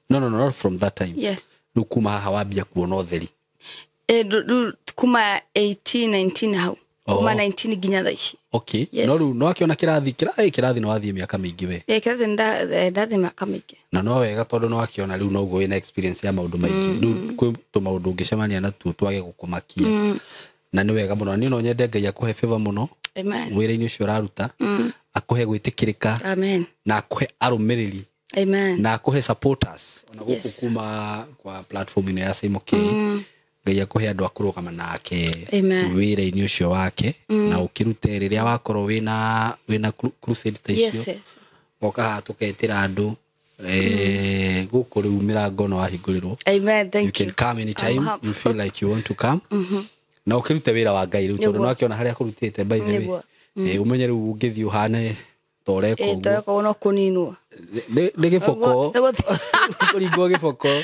No, no, no, not from that time. Yes. Rĩu kuma haha wambia kuona ũtheri. Rĩu kuma 18, 19 hau. Kuma 19 nginya thaa ici. Yes. No rĩu no akĩona kĩrathi, kĩrathi no wathiĩ mĩaka mĩingĩ we. Kĩrathi ndathiĩ mĩaka mĩingĩ. Na no wega tondũ no akĩona rĩu noguo wĩna experience ya maũndũ maingĩ. Rĩu kwĩ tũmaũndũ ũngĩcemania natuo twage gũkũmakia. Na nĩ wega mũno. Niĩ no nyende Ngai akũhe favor mũno. Amen. Wĩra-inĩ ũcio ũraruta. Akũhe gwĩtĩkĩrĩka. Amen. Na akũhe arũmĩrĩri. Amen. Na akũhe supporters. Ona gũkũ kuma kwa platform ĩno ya Saimo K. Ngai akũhe andũ a kũrũgama nake wĩra-inĩ ũcio wake. Na ũkĩrute rĩrĩa wakorwo wĩna crusade ta icio. Yes, yes. Oka haha tũketĩra andũ. Gũkũ rĩu mĩrango no wahingũrĩrwo. Amen, thank You can you. come anytime I'm happy. you feel like you want to come. Na ũkĩrute wĩra wa Ngai rĩu, tondũ no akĩona harĩa akũrutĩte, by the way. Ũmenye rĩu ũngĩthiĩ ũhane ta ũreka ũguo. Ta ũreka ũguo no kũninwo. Nĩ gĩboko. Nĩ gũthi- Kũringwo gĩboko.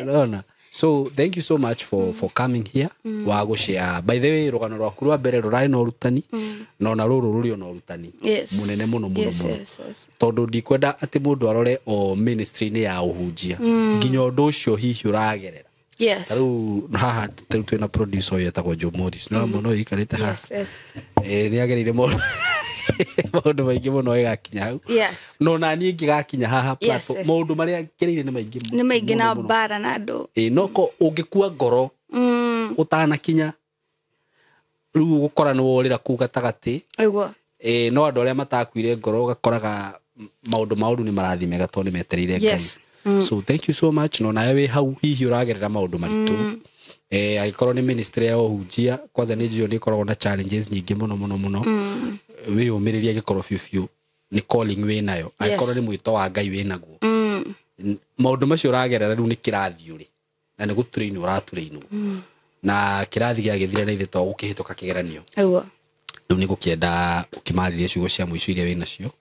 Unaona? So thank you so much for coming here. Wa gũshare. By the way, rũgano rwaku rwa mbere rũrarĩ na ũrutani, na ona rũrũ rũrĩ ona ũrutani. Mũnene mũno, mũno, mũno. Tondũ ndikwenda atĩ mũndũ arore o ministry-inĩ ya ũhunjia. Nginya ũndũ ũcio hihi ũragerera. Ta rĩu haha, ta rĩu twĩna producer ũyũ etagwo Joe Morris. Nĩ wamwona ũyũ aikarĩte haha? Yes, yes. Nĩ agereire maũndũ maingĩ mũno ĩgakinya hau. No na niĩ ngĩgakinya haha platform, maũndũ marĩa ngereire nĩ maingĩ Nĩ maingĩ na mũno, mũno. mbara na andũ. No ko ũngĩkua ngoro ũtanakinya, rĩu ũgũkora nĩ worĩra kũu gatagatĩ. No andũ arĩa matakuire ngoro ũgakoraga maũndũ maũru nĩ marathiĩ mega tondũ nĩ metereire Ngai. So thank you so much. No nawe wĩ hau hihi ũragerera maũndũ maritũ. Angĩkorwo nĩ ministry ya ũhunjia, kwanza nĩ njũĩ nĩ ĩkoragwo na challenges nyingĩ mũno, mũno, mũno. Wĩyũmĩrĩrie angĩkorwo biũ biũ nĩ calling wĩ nayo. Angĩkorwo nĩ mwĩto wa Ngai wĩ naguo. Maũndũ macio ũragerera rĩu nĩ kĩrathi ũrĩ. Na nĩ gũtũrĩinwo ũratũrĩinwo. Na kĩrathi gĩagĩthira na ithe to gũkĩhĩtũka kĩgeranio. Rĩu nĩ gũkĩenda ũkĩmarĩrie ciugo cia mũico iria wĩ nacio.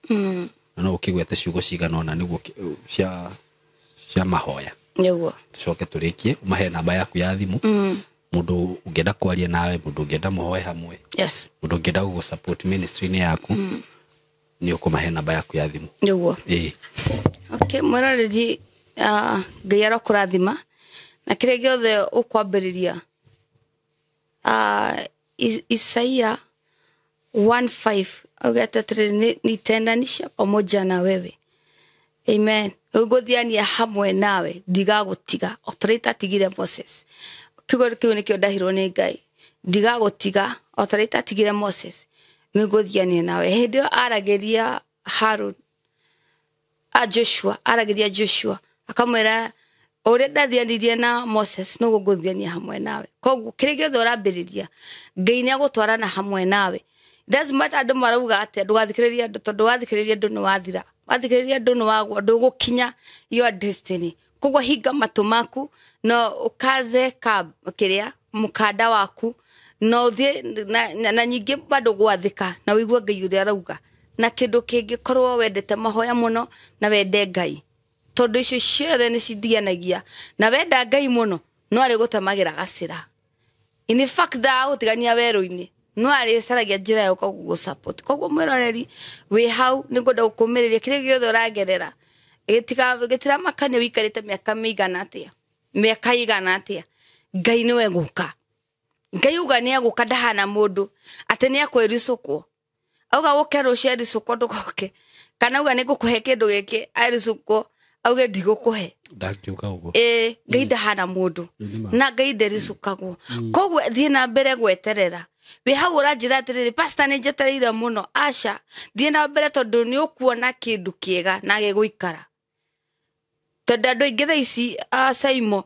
Na no ũkĩgwete ciugo cigana ũna nĩguo cia mahoya. Tũcoke tũrĩkie, ũmahe namba yaku ya thimũ. Mũndũ ũngĩenda kwaria nawe, mũndũ ũngĩenda mũhoe hamwe. Mũndũ ũngĩenda gũgũ support ministry-inĩ yaku. Nĩ ũkũmahe namba yaku ya thimũ. Okay, mwĩroreri, Ngai arokũrathima. Na kĩrĩa gĩothe ũkwambĩrĩria. Isaia 1:5 augĩte atĩrĩrĩ, nitaendanisha pamoja na wewe. Amen. Ngũthiania hamwe nawe ndigagũtiga o ta ũrĩa itatigire Moses. Kiugo kĩu nĩkĩo ndahirwo nĩ Ngai, ndigagũtiga o ta ũrĩa itatigire Moses, nĩngũthiania nawe. Hĩndĩ ĩyo aragĩria Harun a Joshua, aragĩria Joshua akamwĩra ũrĩa ndathianirie na Moses noguo ngũthiania hamwe nawe. Koguo kĩrĩa gĩothe ũrambĩrĩria Ngai nĩ agũtwarana hamwe nawe. Doesn't matter andũ marauga atĩa, ndũgathikĩrĩrie andũ, tondũ wathikĩrĩria andũ nĩ wathira, wathikĩrĩria andũ nĩ wagwa, ndũgũkinya your destiny. Koguo hinga matũ maku na ũkaze kĩrĩa mũkanda waku na ũthiĩ na nyingĩ bado gwathĩka na ũigue Ngai ũrĩa arauga. Na kĩndũ kĩngĩ korwo wendete mahoya mũno na wende Ngai, tondũ icio ciothe nĩ cithianagia, na wenda Ngai mũno no arĩgũtemagĩra gacĩra. In fact ndagũtigania werũ-inĩ, no arĩcaragia njĩra ya gũka gũgũ-support. Koguo mwĩroreri wĩ hau, nĩ ngwenda gũkũmĩrĩria kĩrĩa gĩothe ũragerera, gĩtiramakania ũikarĩte mĩaka mĩigana atĩa, mĩaka ĩigana atĩa, Ngai nĩwe gũka. Ngai uga nĩ egũka, ndahana mũndũ atĩ nĩ akwĩricũkwo, auga ũke rũciũ ericũkwo ndũgoke, kana auga nĩ ngũkũhe kĩndũ gĩkĩ ericũkwo auge ndigũkũhe, ndangiuga ũguo. Ĩĩ, Ngai ndahana mũndũ na Ngai ndericũkagwo. Koguo thiĩ na mbere gweterera. Wĩ hau ũranjĩra atĩrĩrĩ, pastor nĩ njetereire mũno. Aca, thiĩ na mbere tondũ nĩ ũkuona kĩndũ kĩega na gĩgũikara. Tondũ andũ aingĩ thaa ici Saimo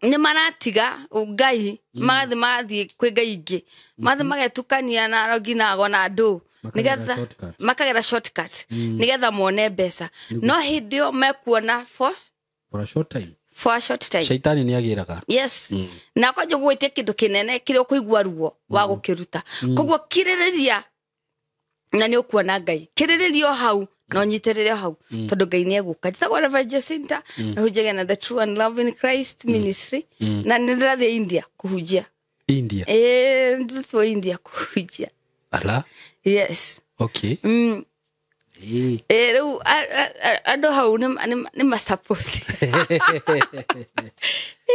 nĩ maratiga Ngai, magathiĩ magathiĩ kwĩ Ngai ingĩ, magathiĩ magetukania na arogi na ago na andũ, nĩgetha makagera shortcut nĩgetha mone mbeca. No hĩndĩ ĩyo mekuona for a short time. For a short time. Shaitani nĩ agĩraga. Yes. Na kwanja gwĩtia kĩndũ kĩnene kĩrĩa ũkũigua ruo wa gũkĩruta. Koguo kirĩrĩria na nĩ ũkuona Ngai. Kirĩrĩria o hau na ũnyitĩrĩre o hau, tondũ Ngai nĩ egũka. Njĩtagwo Reverend Jacinta, na hunjagia na The True and Loving Christ Ministry, na nĩ ndĩrathiĩ India kũhunjia. India? Ĩĩ, ndĩrathiĩ India kũhunjia. Ala? Yes. Okay. Rĩu andũ hau nĩ ma-support.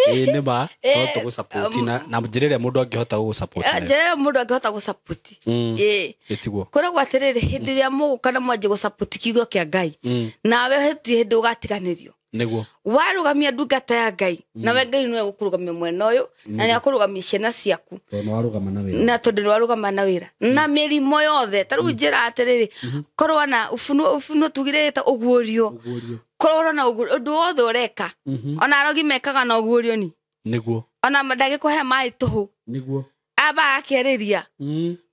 Ĩĩ, nĩ ma no tũgũ-support na njĩra ĩrĩa mũndũ angĩhota gũgũ-support nayo. Njĩra ĩrĩa mũndũ angĩhota gũ-support. Ĩĩ. Ĩtiguo. Kũragwo atĩrĩrĩ, hĩndĩ ĩrĩa mũgũka na mwanjie gũ-support kiugo kĩa Ngai, nawe hatirĩ hĩndĩ ũgatiganĩrio. Nĩguo. Warũgamia ndungata ya Ngai, nawe Ngai nĩwe gũkũrũgamia mwena ũyũ, na nĩ akũrũgamia ciana ciaku. Tondũ nĩ warũgama na wĩra. Na tondũ nĩ warũgama na wĩra. Na mĩrimũ yothe, ta rĩu njĩra atĩrĩrĩ, korwo na ufunuo tugire ta ũguũrio. Korwo na ũndũ wothe ũreka. Ona arogi mekaga na ũguũrio ni. Nĩguo. Ona ndangĩkũhe maĩ tũhũ. Nĩguo. Aba akĩarĩria.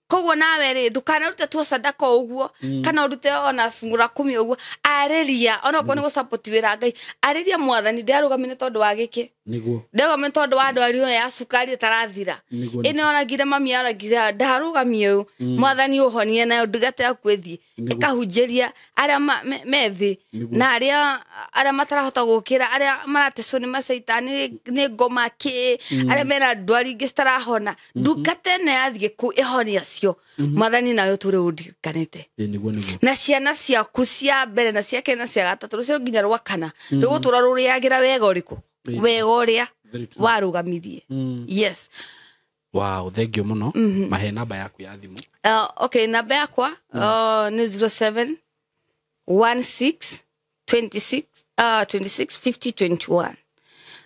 Koguo nawe rĩ, ndũkanarute tuo sadaka o ũguo, kana ũrute ona fungu la kumi ũguo. Arĩria, ona okorwo nĩ gũ-support wĩra Ngai, arĩria Mwathani, ndĩarũgamire nĩ tondũ wa gĩkĩ. Nĩguo. Ndĩarũgamire nĩ tondũ wa ndwari ĩyo ya cukari ĩtarathira. Nĩguo. Ĩno oragire mami, aragire, ndarũgamie ũyũ. Mwathani ũhonie nayo ndungata yaku ĩthiĩ. Ĩkahunjĩria arĩa me thĩ, na arĩa matarahota gũkĩra, arĩa maratecwo nĩ macaitani, nĩ ngoma kĩ, arĩa mena ndwari ingĩ citarahona. Ndungata ĩno yathiĩ kũu ĩhonie acio. Mwathani nawe ũtũre ũndirikanĩte. Ĩĩ, nĩguo, nĩguo. Na ciana ciaku cia mbere na cia kerĩ na cia gatatũ, rũciaro nginya rwa kana, rũgũtũra rũrĩagĩra wega ũrĩkũ? Wega ũrĩa Very true. warũgamirie. Yes. Wow, thank you mũno. Mahe namba yaku ya thimũ. Okay, namba yakwa nĩ 07 16 26 26 50 21.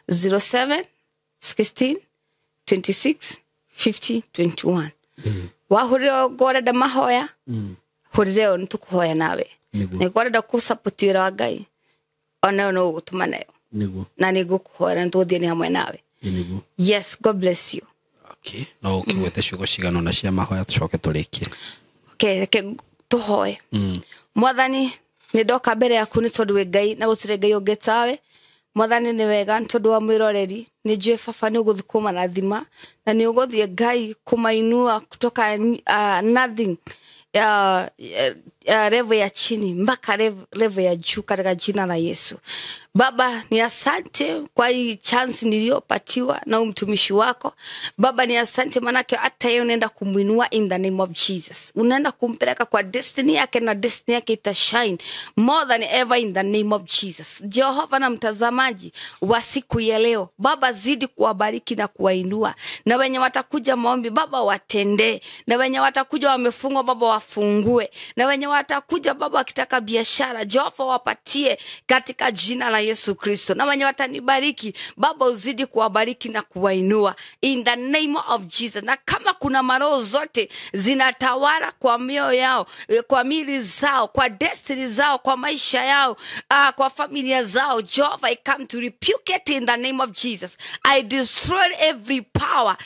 07 16 26 50 21. Wahũrĩra ngorenda mahoya, hũrĩra ĩyo nĩ tũkũhoya nawe. Nĩguo. Nĩ ngorenda kũ-support wĩra wa Ngai, onayo no ũgũtũma nayo. Nĩguo. Na nĩ ngũkũhoera na tũgũthiĩ nĩ hamwe nawe. Nĩguo. Yes, God bless you. Okay, no ũkĩgwete ciugo cigana ũna cia mahoya tũcoke tũrĩkie. Okay, reke tũhoe. Mwathani, nĩ ndoka mbere yaku nĩ tondũ wĩ Ngai na gũtirĩ Ngai ũngĩ tawe. Mwathani nĩ wega nĩ tondũ wa mwĩroreri, nĩ njũĩ baba nĩ ũgũthiĩ kũmarathima na nĩ ũgũthiĩ Ngai kũmainua kutoka nothing, level ya chini mpaka level ya juu katika jina la Yesu. Baba, ni asante kwa hii chance niliyopatiwa na huyu mtumishi wako. Baba, ni asante manake hata yeye unaenda kumwinua in the name of Jesus. Unaenda kumpeleka kwa destiny yake na destiny yake itashine more than ever in the name of Jesus. Jehova na mtazamaji wa siku ya leo, Baba zidi kuwabariki na kuwainua. Na wenye watakuja maombi, Baba watendee. Na wenye watakuja wamefungwa, Baba wafungue. Na wenye watakuja Baba wakitaka biashara, Jehova wapatie katika jina la Yesu Kristo. Na wenye watanibariki, Baba uzidi kuwabariki na kuwainua in the name of Jesus. Na kama kuna maroho zote zinatawala kwa mioyo yao, kwa mili zao, kwa destiny zao, kwa maisha yao, kwa familia zao, Jehova, I come to rebuke it in the name of Jesus. I destroy every power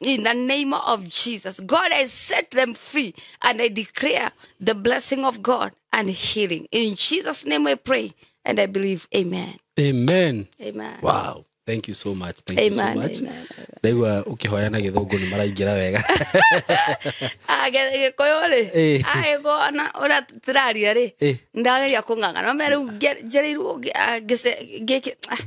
in the name of Jesus. God, I set them free and I declare the blessing of God and healing. In Jesus' name I pray and I believe. Amen. Amen. Amen. Wow. Thank you so much. Thank Amen. you so much. Amen. Ndaigua ũkĩhoya na gĩthũngũ nĩ maraingĩra wega. Gĩkũyũ rĩ, Eh. agĩkũyũ ona ũrĩa tũraria rĩ, Eh. ndageria kũng'ang'ana. No rĩu njereirwo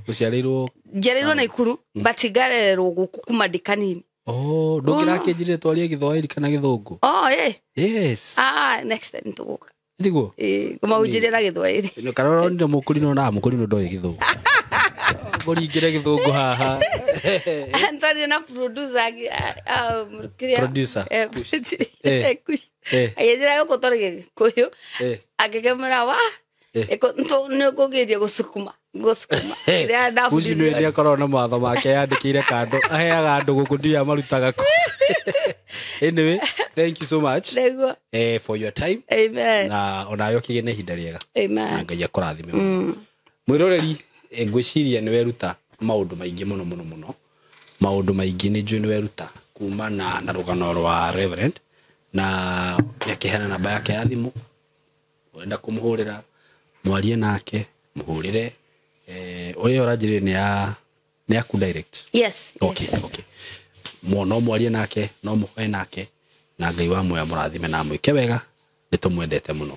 Ũciarĩirwo njereirwo Naikuru, but ngarererwo gũkũ kuma ndĩ kanini. Oh, ndũngĩrakĩnjĩrire twarie gĩthwaĩri kana gĩthũngũ. Oh, eh. Yes. Ah, next time tũgũka. Tiguo? Eh, kũmahunjĩria na gĩthwaĩri. Kana ũronire mũkũrinũ na mũkũrinũ ndoĩ gĩthũngũ. Ngũringĩre gĩthũngũ haha. Twarire na producer kĩrĩa- Producer. Eh, Eh. Kush. Eh. Agĩnjĩra gũkũ twarĩ gĩkũyũ. Eh. Akĩkĩmwĩra wa Eh. nĩ ũkũgeria gũcukuma gũcukuma kĩrĩa Kuci ndabundithirio. nĩ akoragwo na mawatho make yandĩkĩire kando aheaga andũ gũkũ ndiũĩ amarutaga kũ. Anyway, thank you so much Nĩguo. for your time Amen. na onawe ũkĩgĩe na ihinda rĩega na Amen. Ngai akũrathime mũno. Mwĩroreri, ngwĩciria nĩ weruta maũndũ maingĩ mũno mũno mũno, maũndũ maingĩ nĩ njũĩ nĩ weruta kuma na rũgano rwa Reverend, na nĩakĩheana namba yake ya thimũ, ũrenda kũmũhũrĩra mwarie nake mũhũrĩre, ũrĩa ũranjĩrire nĩ yaku direct. Yes, yes, Okay, yes. okay. No mwarie nake, no mũhoe nake, na Ngai wa muoyo amũrathime na amwĩke wega, nĩ tũmwendete mũno.